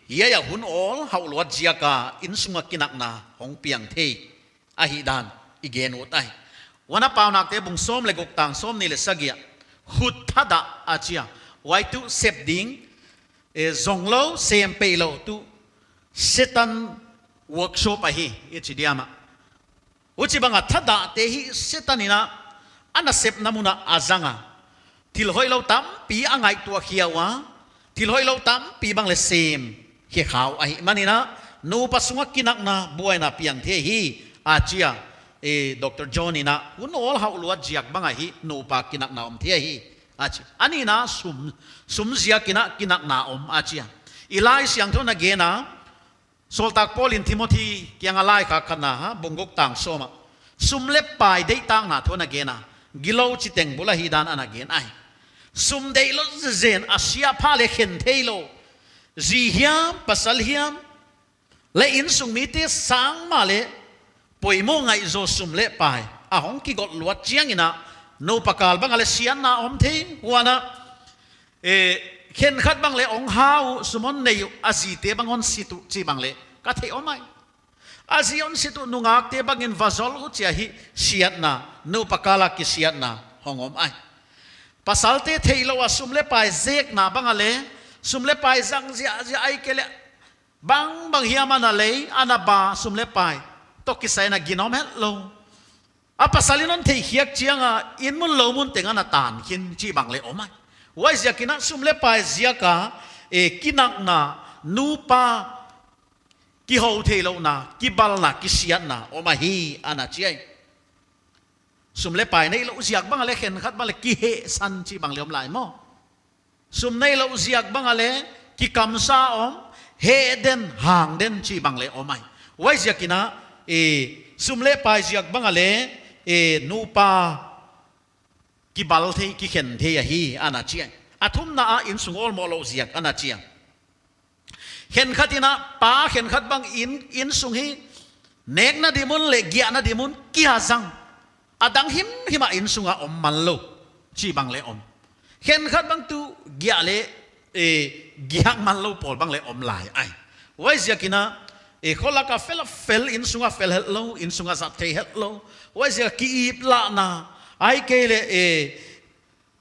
hiai a hun awl hauh luat ziak a innsung a kinakna hong piang thei ahihdan i gen ut ahi. Huan a Paunakte bung sawm leh guk tang sawmnih leh sagih ah, khut thadah a chi a. Huai tuh sep ding, eh, zong lou, sem peih lou tuh Setan workshop ahi, i chi diam ah. Huchibang a thadahte hi Setan in a nasepna mun ah a zang a. Thil hoihlou tampi a ngaihtuah khia ua. Thil hoihlou tampi bang leng sem khe kha uh ahihman in, nupa sung a kinakna buaina piang thei hi, a chi a. Eh, Doctor John in, hun awl hauh luat ziak bang a hi nupa kinakna om thei hi, a chi. A nihna sum, sum ziak in kinakna om, a chi a. I Laisiangthou in a gen a, Sawltak Paul in Timothy kiang a laikhak khatna, ha, bung guk tang sawm ah, sum leh pai deihtakna thu ana gen a, gilou chiteng bul ahihdan ana gen ahi. Sum deih lou zenzen a sia pha leh khen theilou. Zi hiam, pasal hiam, leh innsung mite sang mah leh poimoh ngaihzaw sum leh pai a hong kigolh luat chiang in, nupa kal bang a leng siatna om thei, huan a, eh, khenkhat bang leng hong hau, sum hon nei uh, a zite bang hon sit uh chih bang leng ka theih om ahi. A zi hon sit uh nungakte bang in va zol uh chih ahi, siatna, nupa kal a kisiatna hong om ahi. Pasalte theihlouh a sum leh pai zekna bang a leng, sum leh pai zang ziahziah ahihkeileh bangbang hiam ana lei, ana ba, sum leh pai toh kisai in a ginom hetlou. A pasal in hon theihkhiak chiang a, inn mun lou mun teng ana tan khin chih bang leng om ahi. Huaiziak in sum leh pai ziak a, eh, kinakna, nupa kihou theihlouhna, kibalna, kisiatna om ahi, ana chi ahi. Sum leh pai neilou ziak bang a leng khenkhat bang leng kihehsan chih bang leng om lai maw? Sum neilou ziak bang a leng kikamsa om, heh den, hang den chih bang leng om ahi. Huaiziak in, eh, sum leh pai ziak bang a leng, eh, nupa kibal thei, kikhen thei ahi, ana chi ahi. A thumna ah innsung awlmoh louh ziak, ana chi a. Khenkhat in, pa khenkhat bang in, innsung hi nekna di mun leh giahna di mun kia zang. A dang himhim a innsung a om manlou chih bang leng om. Khenkhat bang tu giak leh, eh, giak man lou pawl bang leh om lai ai. Huaiziakin a, eh, kholak a fel a fel, innsung a fel hetlou, innsung a zat thei hetlou. Huaiziak a ki-iplahna, ahihkeileh, eh,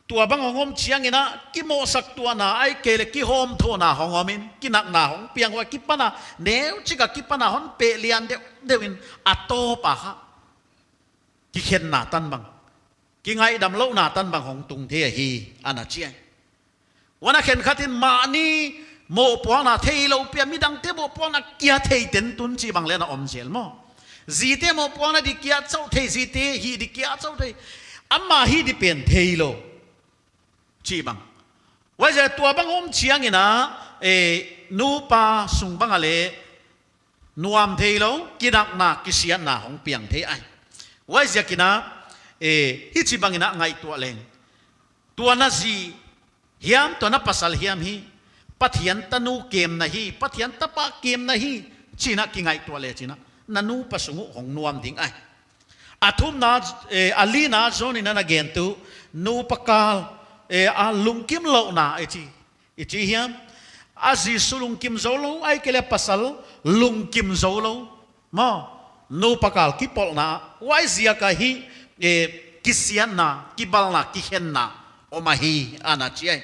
tua bang hong om chiangin a, kimohsak tuahna, ahihkeileh kihawmthawhna hong om in, kinakna hong piang ua kipan a, neuchik a kipan a hon peh lian deuhdeuh in a tawp a kha kikhenna tan bang, kingaihdamlouhna tan bang hong tung thei ahi, ana chi ai. Huan a khenkhat in mahni mohpuakna theilou pi a midangte mohpuakna kia thei ten tun chih bang leh ana om zel maw. Zite mohpuakna di kia chauh thei, zite hih di kia chauh thei. Amah hih di pen theilou chih bang. Huaiziak tua bang om chiangin a, eh, nupa sung bang a leh nuam theilou, kinakna, kisiatna hong piang thei ai. Huaiziakin a, eh, hichibangin a ngaihtuah leng, tua na zi hiam, tua na pasal hiam hi, Pathian tanu kem na hi, Pathian tapa kem na hi, chi'n a kingaihtuah leh chi'n a, na nupa sung uh hong nuam ding ai. A thumna, eh, a lina John in ana gen tu, nupa kal, eh, a lungkimlouhna, eh, chi, i chi hiam, a zi su lungkim zoulou, ahihkeileh pasal lungkim zoulou. Maw, nupa kal kipolhna, huaiziak a hih, eh, kisiatna, kibalna, kikhenna om ahi, ana chi ai.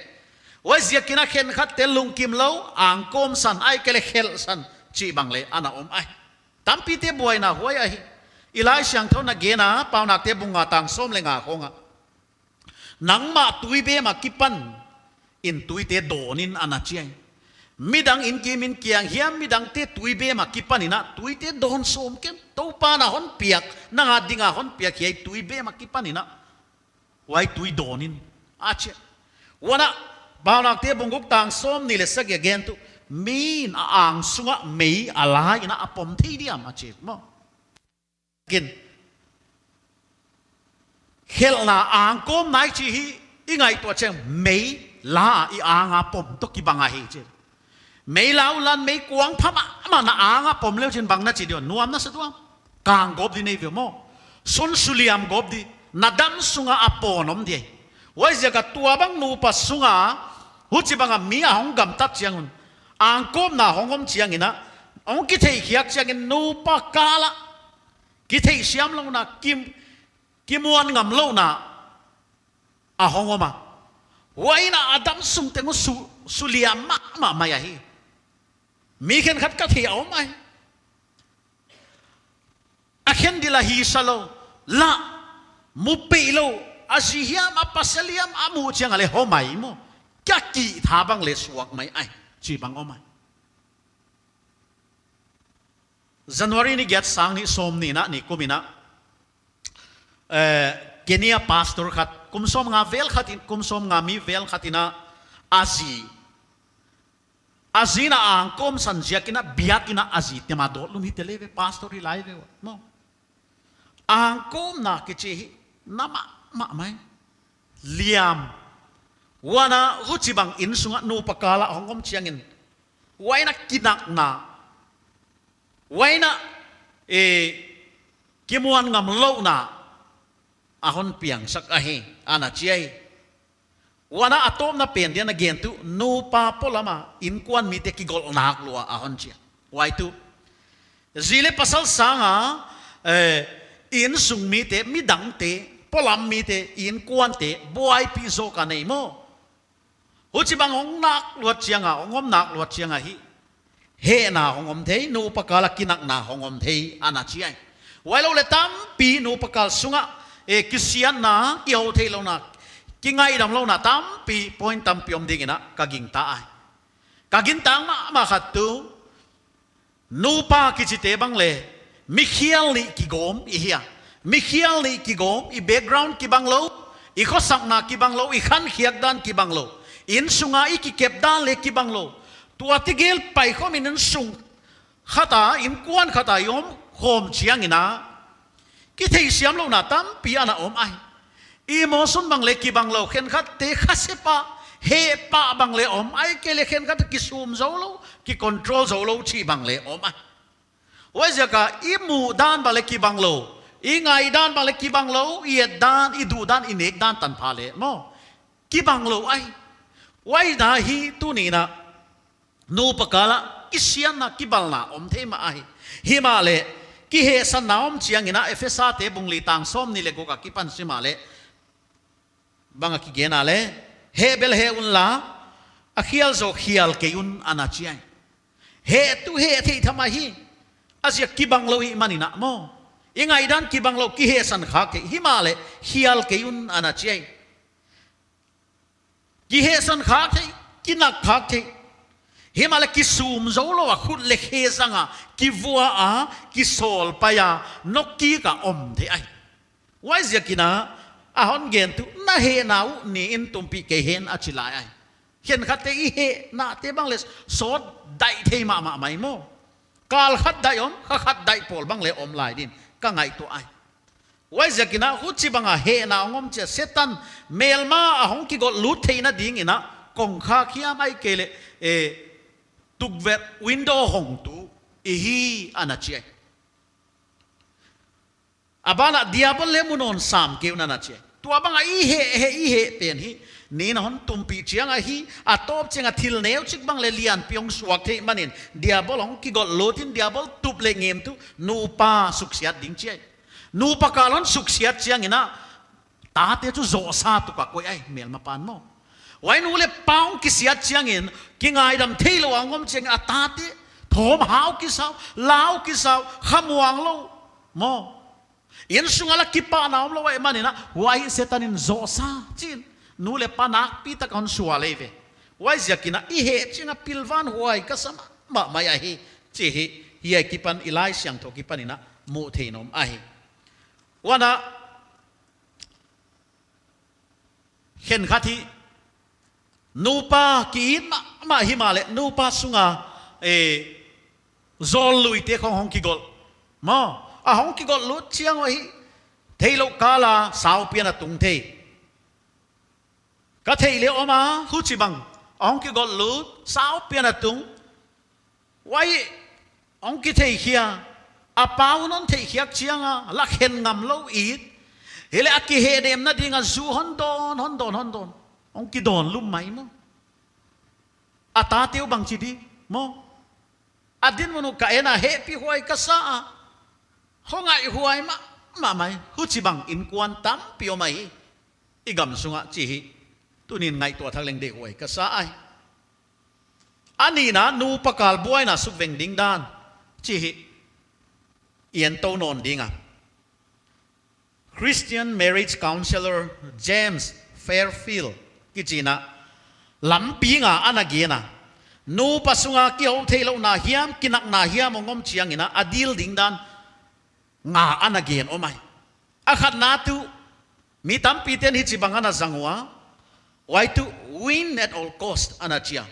Huaiziakin a khenkhatte lungkimlou, angkawm san, ahihkeileh khelh san, chih bang leh ana om ai. Tampite buaina huai ahi. I Laisiangthou in a gen a, Paunakte bung nga tang sawm leh nga khong ah, nangmah tuibem a kipan in tuite dawn in, ana chi ai. Midang in kim in kiang hiam, midangte tuibem a kipan in a tuite dawn sawm ken. Toupa'n a hon piak, nang a ding a hon piak hiai tuibem a kipan in a, huai tui dawn in, a chi ai. Huan a, Paunakte bung guk tang sawmnih leh sagih a gen tu, mi'n a ang sung ah mei a la in a a pom thei diam, a chi maw. Kin. Khelhna, angkawmna i chih hi, i ngaihtuah chiang mei la a i ang a pom toh kibang ahi chi. Mei la uh lan, mei kuang pha mahmah na ang a pom leu chin bang na chi diam, nuam na sa diam. Kang gawp di nei ve maw. Sun suliam gawp di, na dam sung a a pawn om di. Huaiziak a tua bang nupa sung a, huchibang a mi a hong gamtat chiang un, angkawmna hong om chiangin a, hong kitheikhiak chiangin nupa kal ah kitheisiamlouhna, kim, kimuanngamlouhna a hong om a. Huai in a a dam sung teng uh su, suliam mahmah mai ahi. Mi khenkhat ka thei a om ai. A khen di la hi sa lou, la, mu peih lou, a zi hiam, a pasal hiam, a muh chiang a leh hawm ai maw. Kia kitha bang leh suak mai ai, chih bang om ai. January ni giat, sang nih sawmnih na ni kum in a, eh, Kenya pastor khat, kum sawmnga vel khat in, kum sawmnga mi vel khat in a, a zi, a zi'n a angkawm san ziak in a, biak in a, a zi tema dawt lum hi te leh ve, pastor hi lai ve ua maw. Angkawmna kichi hi, na mahmah mai. Liam. Huan a huchibang innsung ah nupa kal ah hong om chiangin, huai in a kinakna, huai in a, eh, kimuanngamlouhna a hon piangsak ahi, ana chi ai. Huan a a tawpna pen dia ana gen tu, nupa polam a innkuan mite kigolh nak lua a hon chi a. Huai tu, zi leh pasal sang a, eh, innsung mite, midangte, polam mite, innkuante buaipih zawk a nei maw. Huchibang hong nak luat chiang a, hong om nak luat chiang a hi, hehna hong om thei, nupa kal ah kinakna hong om thei, ana chi ai. Huailou leh tampi nupa kal sung ah, eh, kisiatna, kihou theihlouhna, kingaihdamlouhna tampi, point tampi om ding in a ka gingta ai. Ka gintak mahmah khat tu, nupa kichite bang leh, mi khial nih kigawm i hi a. Mi khial nih kigawm, i background kibang lou, i khosakna kibang lou, i khankhiak dan kibang lou, innsung a i kikep dan leh kibang lou. Tua tegel paikhawm in innsung khat a, innkuan khat a i om khawm chiangin a, kitheisiamlouhna tampi ana om ai. Emotion bang leh kibang lou, khenkhatte khase pah, heh pah bang leh om, ahihkeileh khenkhat kisum zoulou, kicontrol zoulou chih bang leh om ai. Huaiziak a i muh dan bang leh kibang lou, i ngaih dan bang leh kibang lou, i et dan, i duh dan, i nek dan tanpha leh maw. Kibang lou ahi. Huai dan hi tuni'n a nupa kal ah kisiatna kibalna om thei mah ahi. Himahleh kihehsanna om chiangin a Ephesate bung li tang sawmnih leh guk akipan sim leh bang a kigen a leh, heh bel heh unla, a khial zaw khial kei un ana chi ahi. Heh tuh heh thei tham ahi. A ziak kibang lou ahihmanin a maw. I ngaihdan kibang lou, kihehsan khak thei. Himahleh khial kei un ana chi ahi. Kihehsan khak thei, kinak khak thei. Himahleh kisum zou lou a, khut leh khe zang a, kivua a, kisawl pai a, nawk kik a om thei ahi. Huaiziakin a, a hon gen tuh, na hehna uh niin tumpih kei hen a chi lai ahi. Khenkhatte i hehnate bang leh sawt daih thei mahmah mai maw. Kal khat daih om, kha khat daih pawl bang leh om lai din ka ngaihtuah ahi. Huaiziakin a huchibang a hehna hong om chiang a Setan melma a hong kigot lut theihna dingin a kongkhak hiam ahihkeileh, eh, tukverh window hong tu i hi ana chi ahi. A ban ah Diabol leh mu nawn sam kei un ana chi ahi. Tuabang a i heh, heh, i heh pen hi niin a hon tumpih chiang ahi, a tawp chiang a thil neuchik bang leh lianpi hong suak theih manin Diabol hong kigot lut in Diabol tup leh ngim tuh nupa suksiat ding chi ahi. Nupa kal hon suksiat chiangin a tate chu zohsa tuk a koih ahi melmapa'n maw. Huai nu leh pa hong kisiat chiangin kingaidam theilou a hong om chiangin a tate thawm hau kisa uh, lau kisa uh, khamuang lou maw. Innsung ah lah kipahna omlou ahihmanin a, huai Setan in zohsa chi'n, nu leh pa nakpi tak a hon sual ahi ve. Huaiziakin a i heh chiang a pilvang huai ka sa mahmah mai ahi chih hi, hiai akipan i Laisiangthou akipanin a muh theih nawn ahi. Huan a khenkhat hi nupa ki-it mahmah himahleh nupa sung a, eh, zawlluite khong hong kigot. Maw, a hong kigot lut chiang uh hi, theihlouh kal a saupi ana tung thei. Ka theih leh om a, huchibang a hong kigot lut, saupi ana tung. Huai hong kitheikhia, a pa un hon theihkhiak chiang a, lah khen ngam lou it. Hileh a kihehnemna ding a zu hon dawn, hon dawn, hon dawn. Hong kidawn lum mai maw. A tate uh bangchi di maw. A dinmun uh ka en a hehpihhuai ka sa a. Hong ngaihhuai mahmah mai. Huchibang innkuan tampi om ahi. I gam sung ah chih hi. Tuni'n ngaihtuah thak leng deihhuai ka sa ahi. A nihna nupa kal buaina sukveng ding dan chih hi. I en tou nawn ding a. Christian marriage counselor James Fairfield kichi'n a lampi nga ana gen a. Nupa sung a kihoutheihlouhna hiam, kinakna hiam hong om chiangin a, a deal ding dan nga ana gen om ahi. A khatna tuh, mi tampite'n hichibang ana zang ua, huai tuh win at all cost ana chi a.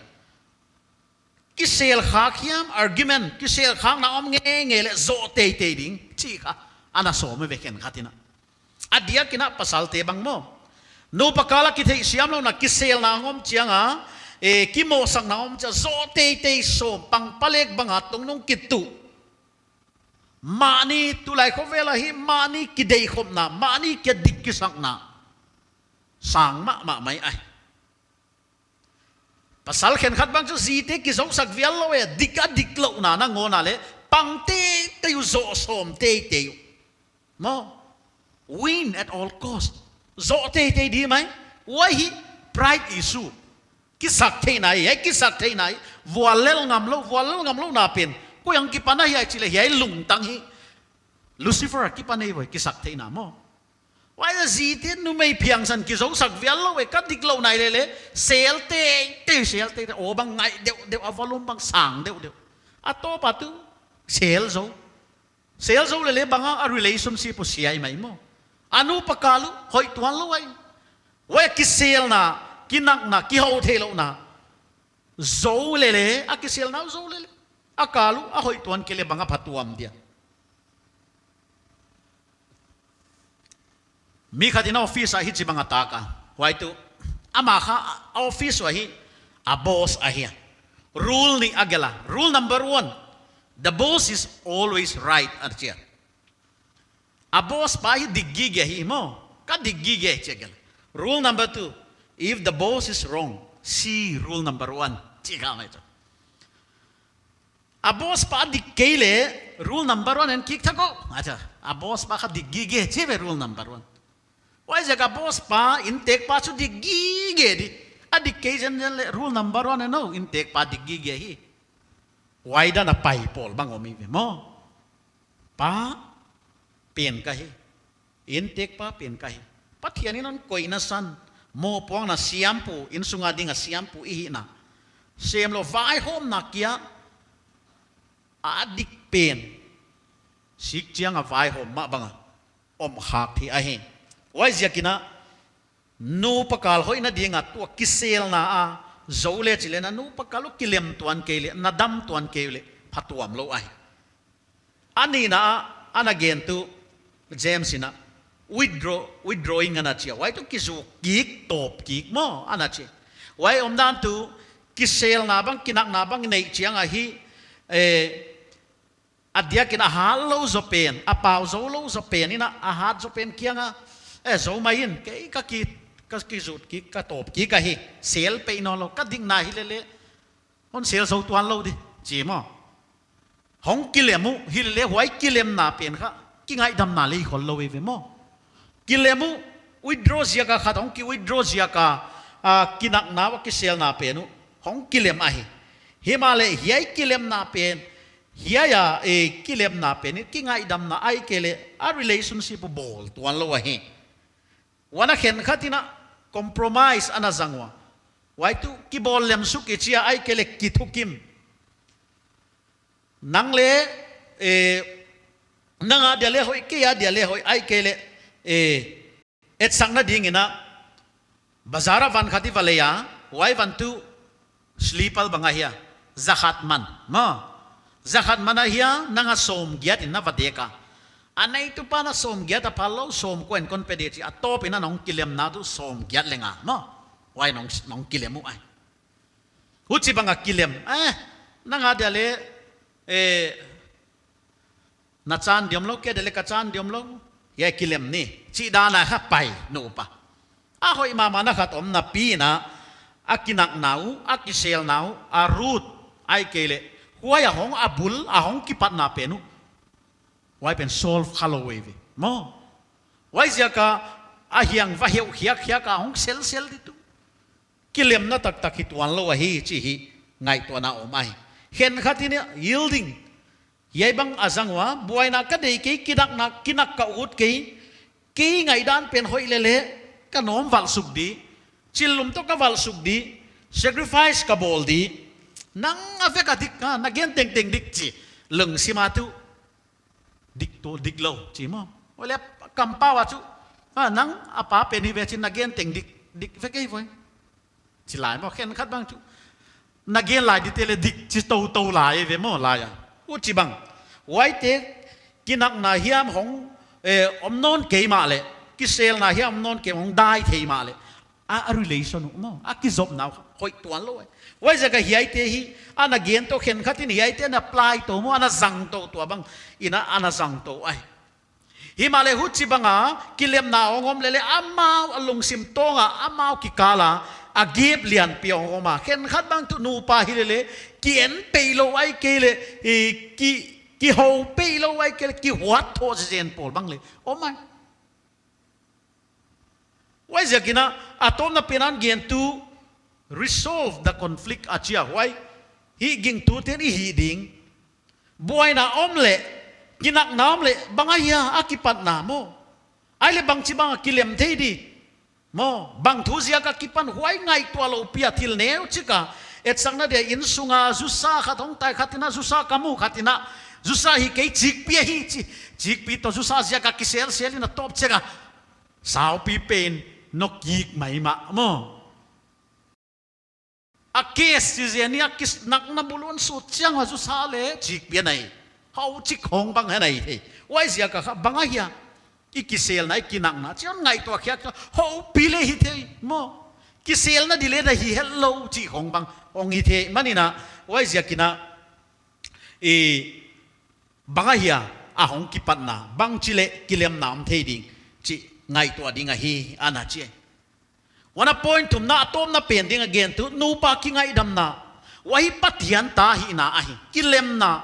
Kisel khak hiam, argument, kisel khakna om ngeingei leh zoh teitei ding chih kha ana sawm ve khenkhatin a. A diakin a pasalte bang maw. Nupa kal a kitheihsiamlouhna, kiselna hong om chiang a, eh, kimohsakna om chiang a, zoh teitei sawm, pangpalek bang a tungnung kituh. Mahni tulai khovel a hi, mahni kideikhopna, mahni kidik kisakna sang mahmah mai ahi. Pasal khenkhat bang chu zite kizousak vial lou e, dik a diklouhna nangawn a leh pang teitei uh, zoh sawm teitei uh. Maw, win at all cost. Zoh teitei di mai, huai hi pride issue. Kisak theihna hi, hiai kisak theihna hi, vuallel ngam lou, vuallel ngam louhna pen. Koi a kipan ahia i chih leh hiai lungtang hi Lucifer a kipan ahi ve, kisak theihna maw. Huai a zite numei phiangsan kizousak vial lou e, ka diklouhna i leh leh, sel teitei, sel teitei, aw bang ngai deuhdeuh, a volume bang sang deuhdeuh. A tawp a tuh, sel zou. Sel zou leh leh bang a, a relationship uh sia mai maw. A nupa kal uh hoih tuan lou ahi. Huai kiselna, kinakna, kihoutheihlouhna zou leh leh, a kiselna uh zou leh leh, a kal uh a hoih tuan kei leh bang a phatuam dia. Mi khat in office ah hichibang a tak a. Huai tuh, amah kha a office uh ahi, a boss ahi a. Rule nih a gelh a. Rule number one, the boss is always right, a chi a. A boss pa hi dik gige hi maw. Ka dik gige chi a gelh. Rule number two, If the boss is wrong, see rule number one. Chi ka mai chu. A boss pa dik kei leh, rule number one en kik thak o. Acha, a boss pa kha dik gige, chi ve rule number one. Huaiziak a boss pa, inntek pa chu dik gige di. A dik kei zenzen leh, rule number one en o, inntek pa dik gige hi. Huai dan a pai pawl bang om hi ve maw. Pa pen ka hi. Inntek pa pen ka hi. Pathian in hon koihna san, mohpuakna siampu, innsung a ding a siampu i hihna. Semlou vaihawmna kia, a dik pen. Sik chiang a vaihawm mah bang a om khak thei ahi. Huaiziak in a, nupa kal hoihna ding a tua kiselna a zou leh chi leh na nupa kal uh kilem tuan kei leh, na dam tuan kei leh, phatuam lou ahi. A nihna ah, ana gen tu James in a, withdraw, withdrawing ana chi a. Huai tuh kizuk kik, tawp kik maw, ana chi. Huai omdan tuh, kiselna bang, kinakna bang neih chiang a hi, eh, a diak in a hat lou zaw pen, a pau zou lou zaw pen in a, a hat zaw pen kiang a, eh, zou mai in, kei ka ki, ka kizuk kik, ka tawp kik ahi, sel peih nawnlou, ka dikna hi leh leh, hon sel zou tuan lou di, chi maw. Hong kilem uh, hi leh leh huai kilemna pen kha, kingaihdamna lei khol lou ei ve maw. Kilem uh, withdraw ziak a khat, hong ki withdraw ziak a, a, kinakna uh, kiselna pen uh, hong kilem ahi. Himahleh, hiai kilemna pen, hiai a, e, kilemna pen, kingaihdamna ahihkeileh, a relationship uh bawl tuan lou ahi. Huan a khenkhat in a compromise ana zang ua. Huai tuh kibawl lem suk i chi a ahihkeileh kithukim. Nang leh, eh, nang a dia leh hoih, kei a dia leh hoih, ahihkeileh, eh, etsakna ding in a, bazar a van khat i va lei a, huai van tuh, slipper bang ahia, zakhat man, maw. Zakhat man ahia, nang a sawmgiat in na va dek a. A neitu pan a sawmgiat a phal lou, sawmkua in kon pe di chi, a tawp in a nong kilemna tuh sawmgiat leng a, maw. Huai nong, nong kilem uh ai. Huchibang a kilem, eh, nang a dia leh, eh, na chan diam lou, kei dia leh ka chan diam lou, hiai kilem ni, chih dan a kha pai, nupa. A hoih mahmahna khat om napi in a, a kinakna uh, a kiselna uh, a root, ahihkeileh, huai a hong a bul, a hong kipatna pen uh. Huai pen solve kha lou ei ve, maw. Huaiziak a, a hiang va heuh khiakkhiak a hong selsel di tuh. Kilemna taktak hi tuan lou ahi chih hi ngaihtuahna om ahi. Khenkhat in yielding. Hiai bang a zang ua, buaina ka deih kei, kinakna, kinak ka ut kei, kei ngaihdan pen hoih leh leh, ka nawm valh suk di, chillum toh ka valh suk di, sacrifice ka bawl di, nang a vek a dik, ha, na gen tengteng dik chi, lungsim a tuh, dik tuh, dik lou, chi maw. Huai leh kampau a chu, ha, nang a pa pen hi ve chin na gen teng dik, dik vek ei voi. Chi lai maw, khenkhat bang chu. Na gen lai dite leh dik chi toutou lai ve maw lai a. Huchibang. Huaite kinakna hiam hong, eh, om nawn kei mahleh. Kiselna hiam om nawn kei hong dai thei mahleh. A, a relation uh maw. A kizopna uh hoih tuan lou ai. Huaiziak a hiaite hi. Ana gen tou khenkhat in hiaite ana apply tou maw. Ana zang tou tuabang. In a ana zang tou ai. Himahleh huchibang a, kilemna hong om leh leh amau a lungsim tawng a, amau kikal a, a gap lianpi hong om a. Khenkhat bang tuh nupa hi leh leh, ki en peih lou ahihkeileh, i, ki, kihou peih lou ahihkeileh, kihuat thoh zenzen pawl bang leh. Om ai. Huaiziak in a, a tawpna pen a gen tuh, resolve the conflict a chi a huai. Hih gingtute'n i hih ding. Buaina om leh, kinakna om leh, bang ahia a kipatna maw. Ahihleh bangchibang a kilem thei di. Maw, bang thu ziak a kipan huai ngaihtuah loupi a thil neu chik a. Etsakna dia innsung a zusa khat hong tai khat in a zusa ka mu khat in a. Zusa hi kei chikpi ahi chi. Chikpi toh zusa ziak a kiselsel in a tawp chek a. Saupi pen nokik maimah maw. A case chi zen ni a kinakna bul un sut chiang a zusa leh chikpi a nei. Hau chik hong bang a nei thei. Huaiziak a kha bang ahia. I kiselna, i kinakna. Chi hon ngaihtuah khiak, houpi leh hi thei. Maw. Kiselna di leh na hi het lou chih hong bang. Hong hi thei. Manin a, huaiziak in a, i bang ahia, a hong kipatna. Bangchi leh kilemna om thei ding. Chih ngaihtuah ding ahi, ana chi. Huan a point thumna, a tawpna pen ding a gen tuh, nupa kingaihdamna, huai Pathian ta hihna ahi. Kilemna,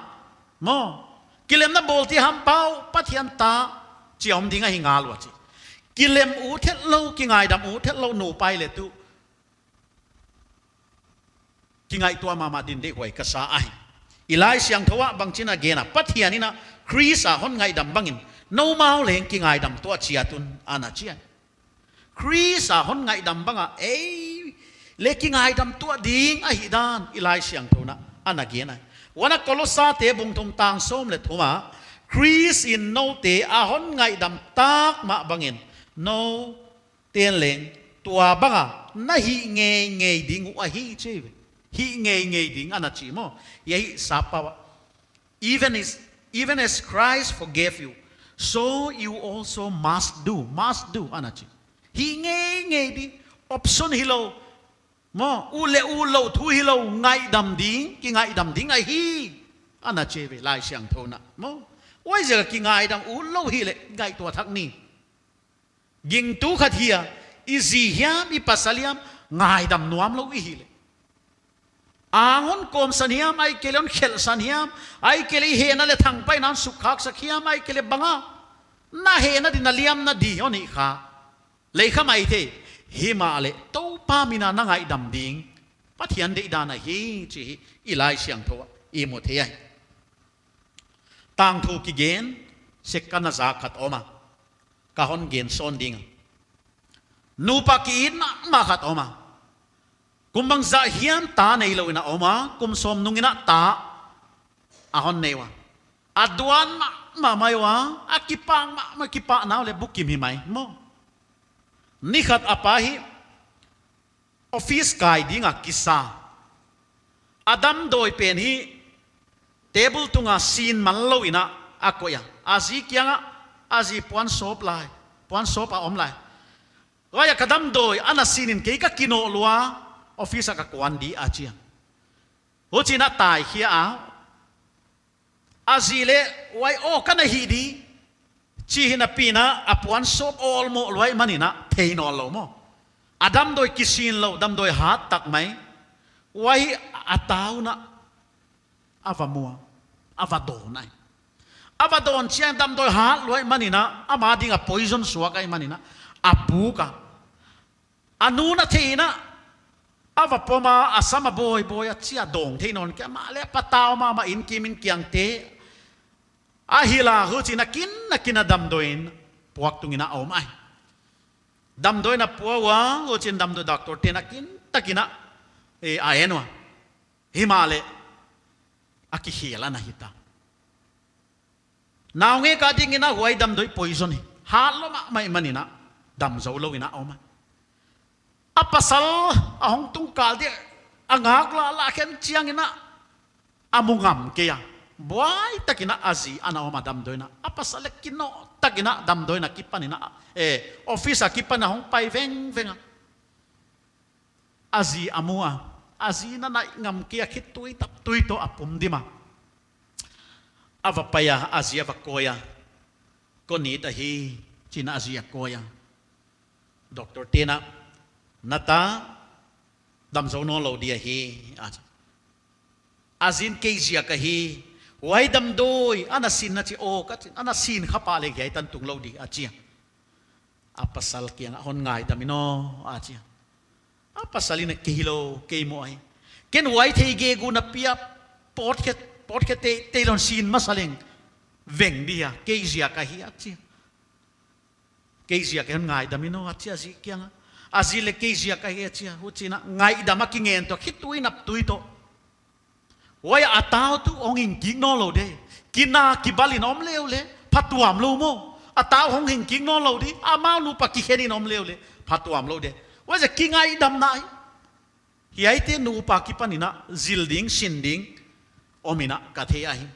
maw, kilemna bawlte hampau, Pathian ta chi a om ding ahi ngal ua chi. Kilem ut theilou, kingaidam ut theilou nupa i hih leh tuh, kingaihtuah mahmah ding deihhuai ka sa ahi. I Laisiangthou ah bangchin a gen a, Pathian in a Khrist a hon ngaihdam bangin, noumau leng kingaidam tuah chiat un, ana chi a. Khrist a hon ngaihdam bang a ei leh kingaidam tuah ding ahihdan i Laisiangthou in a ana gen a. Huan a Kolosate bung thum tang sawm leh thum ah, Khrist in noute a hon ngaihdam tak mah bangin, nouten leng tua bang a na hih ngeingei ding uh ahi chi ve. Hih ngeingei ding ana chi maw. Hiai sap pau ah, even as, even as Christ forgave you, so you also must do, must do, ana chi. Hih ngeingei ding, option hilou. Maw, ut leh utlou thu hilou, ngaihdam ding, kingaihdam ding ahi, ana chi ve Laisiangthou in a. Maw, huaiziak a kingaidam utlou hi leh, ngaihtuah thak ni. Gingtu khat hi a, i zi hiam, i pasal hiam, ngaidam nuamlou i hih leh. Ang hon kawmsan hiam, ahihkeileh hon khelhsan hiam, ahihkeileh i hehna leh thangpaihna hon sukkhaksak hiam, ahihkeileh bang a, na hehna di, na liamna di hon hih kha. Lei kha maithei, himahleh Toupa min a na ngaihdam ding, Pathian deihdan ahi chih i Laisiangthou ah i mu thei ahi. Tangthu kigen sek ka na zak khat om a, ka hon gen sawn ding a. Nupa ki-it mahmah khat om a. Kum bangzah hiam ta neilou in a om a, kum sawm nung in a ta a hon nei ua. A duan mahmah mai ua, a kipak mahmah, kipahna uh leh bukim hi mai maw. Ni khat a pa hi office kai ding a kisa. A damdawi pen hi table tung a sin manlou in a a koih a. A zi kiang ah, a zi puan sawp lai, puan sawp a om lai. Huai ah ka damdawi ana sin in kei ka kinoh lua, office ah ka kuan di a chi a. Huchiin a taikhia a. A zi leh huai aw ka na hih di, chi hi napi in a, a puan sawp awlmoh luat man in a thei nawnlou maw. A damdawi kisin lou, damdawi hat tak mai. Huai a tau in a a va mu a, a va dawn ai. A va dawn chiang damdawi hat luat man in a, ama ding a poison suak ahihman in a, a puk a. A nu'n a theih in a, a va pom a, a sam a bawibawi a chi a, dawng thei nawn kei a, mahleh patau mahmah in kim in kiang te. A hil a, huchiin a kin, a kin a damdawi in puak tung in a om ai. Damdawi in a pua ua, huchiin damdawi doctor te'n a kintak in a, eh, a en ua. Himahleh, a kikhel ana hita. Naungek a ding in a huai damdawi poison hi. Hat lua mahmah ahihman in a, dam zou lou in a om a. A pasal a hong tung kal dia, a ngak lah lah khen chiang in a, a mu ngam kei a. Buai tak in a a zi ana om a damdawi in a. A pasal leh kinoh tak in a damdawi in a kipan in a, eh, office a kipan a hong pai vengveng a. A zi a mu a, a zi in a naih ngam kei a, khitui taptui toh a pum dim a. A va pai a, a zi a va kawi a. Kon it ahi, chi'n a zi a kawi a. Doctor te'n a, na ta, dam zou nawnlou di ahi, a chi. A zi'n kei ziak ahi, huai damdawi, ana sin na chi aw, ka chi, ana sin kha pah leh hiai tan tung lou di, a chi a. A pasal kiang ah hon ngaidam in aw, a chi a. A pasal in a kei lou, kei maw ahi. Ken huai thei gegu napi a, pawtkhe, pawtkhe te, te lon sin masa leng. Veng di a, kei ziak ahi a chi a. Kei ziak ahi hon ngaidam in aw, a chi a zi kiang a. A zi leh kei ziak ahi a chi a, huchiin a ngaidam a kingen toh, khitui naptui toh. Huai a tau tuh hong hing kik nawnlou de. Kina kibal in om leh leh, phatuam lou maw. A tau hong hing kik nawnlou di, amau nupa kikhen in om leh leh, phatuam lou de. Huaiziak kingaidamna ahi. Hiaite nupa kipan in a, zil ding, sin ding, om in a ka thei ahi.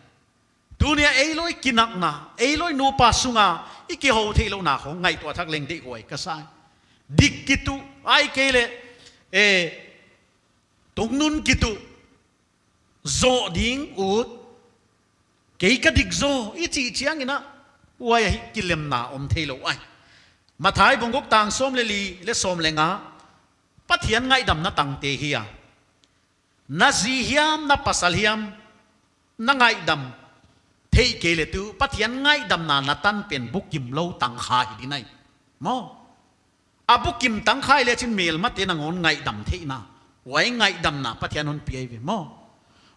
Tuni a ei loi kinakna, ei loi nupa sunga, i kihou theihlouhna khong, ngaihtuah thak leng deihhuai ka sa. Dik kituh, ahihkeileh, eh, tungnun kituh, zoh ding ut, kei ka dik zaw, i chih chiang in a, huai ahi kilemna om theilou ai. Matthai bung guk tang sawm leh li leh sawm leh nga, Pathian ngaihdamna tangte hi a. Na zi hiam, na pasal hiam, na ngaihdam theih kei leh tuh, Pathian ngaihdamna na tan pen bukim lou tangkhai hi di nai. Maw. A bukim tangkhai le chin melmate nangawn ngaihdam theihna. Huai ngaihdamna Pathian hon pia hi ve maw.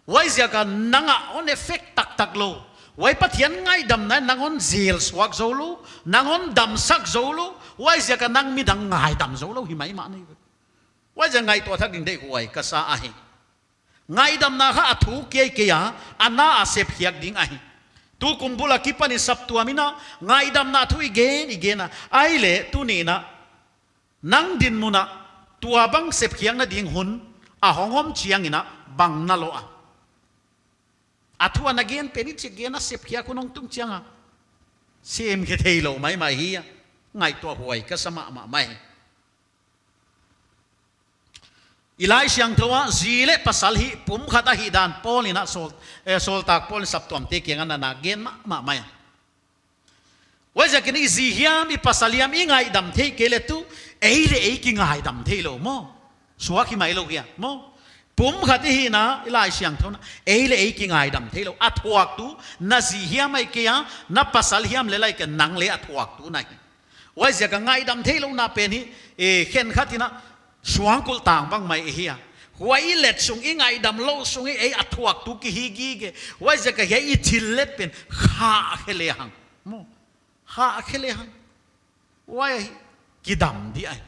Huaiziak a nang a hon effect taktak lou. Huai Pathian ngaihdamna nangawn zel suak zou lou, nangawn damsak zou lou. Huaiziak a nang midang ngaihdam zou lou hi maimah nai ve. Huaiziak ngaihtuah thak ding deihhuai ka sa ahi. Ngaihdamna kha a thu kei kei a, a na a sepkhiak ding ahi. Tukum bul a kipan i saptuam in a, ngaihdamna thu i gen, i gen a. Ahihleh tuni in a, nang dinmun a, tuabang sepkhiakna ding hun, a hong om chiang in a, bang na loh a. A thu a na gen pen i chih gen a sepkhiak hun hong tung chiang a. Semkhe theilou maimah hi a. Ngaihtuah huai ka sa mahmah mai. I Laisiangthou a, zi leh pasal hi, pumkhat ahihdan, Paul in a sawl, eh, sawltak Paul in saptuamte kiang a na na gen mahmah mai. Huaiziak in i zi hiam, i pasal hiam, i ngaihdam theih kei leh tuh, ei leh ei kingaihdam theilou maw. Suak hi mai lou hia, maw. Pumkhat i hihna, i Laisiangthou in a, ei leh ei kingaihdam theilou. A thuaktu, na zi hiam ahihkeileh, na pasal hiam leh lai kei nang leh a thuaktu na hi. Huaiziak a ngaihdam theihlouhna pen hi, eh, khenkhat in a suangkulh tang bang mai hi a. Huai i let sung i ngaihdam lou sung i ei a thuaktu ki hi gige. Huaiziak a hiai i thillet pen khah khe lehang. Maw. Khah khe lehang. Huai hi kidam di ahi.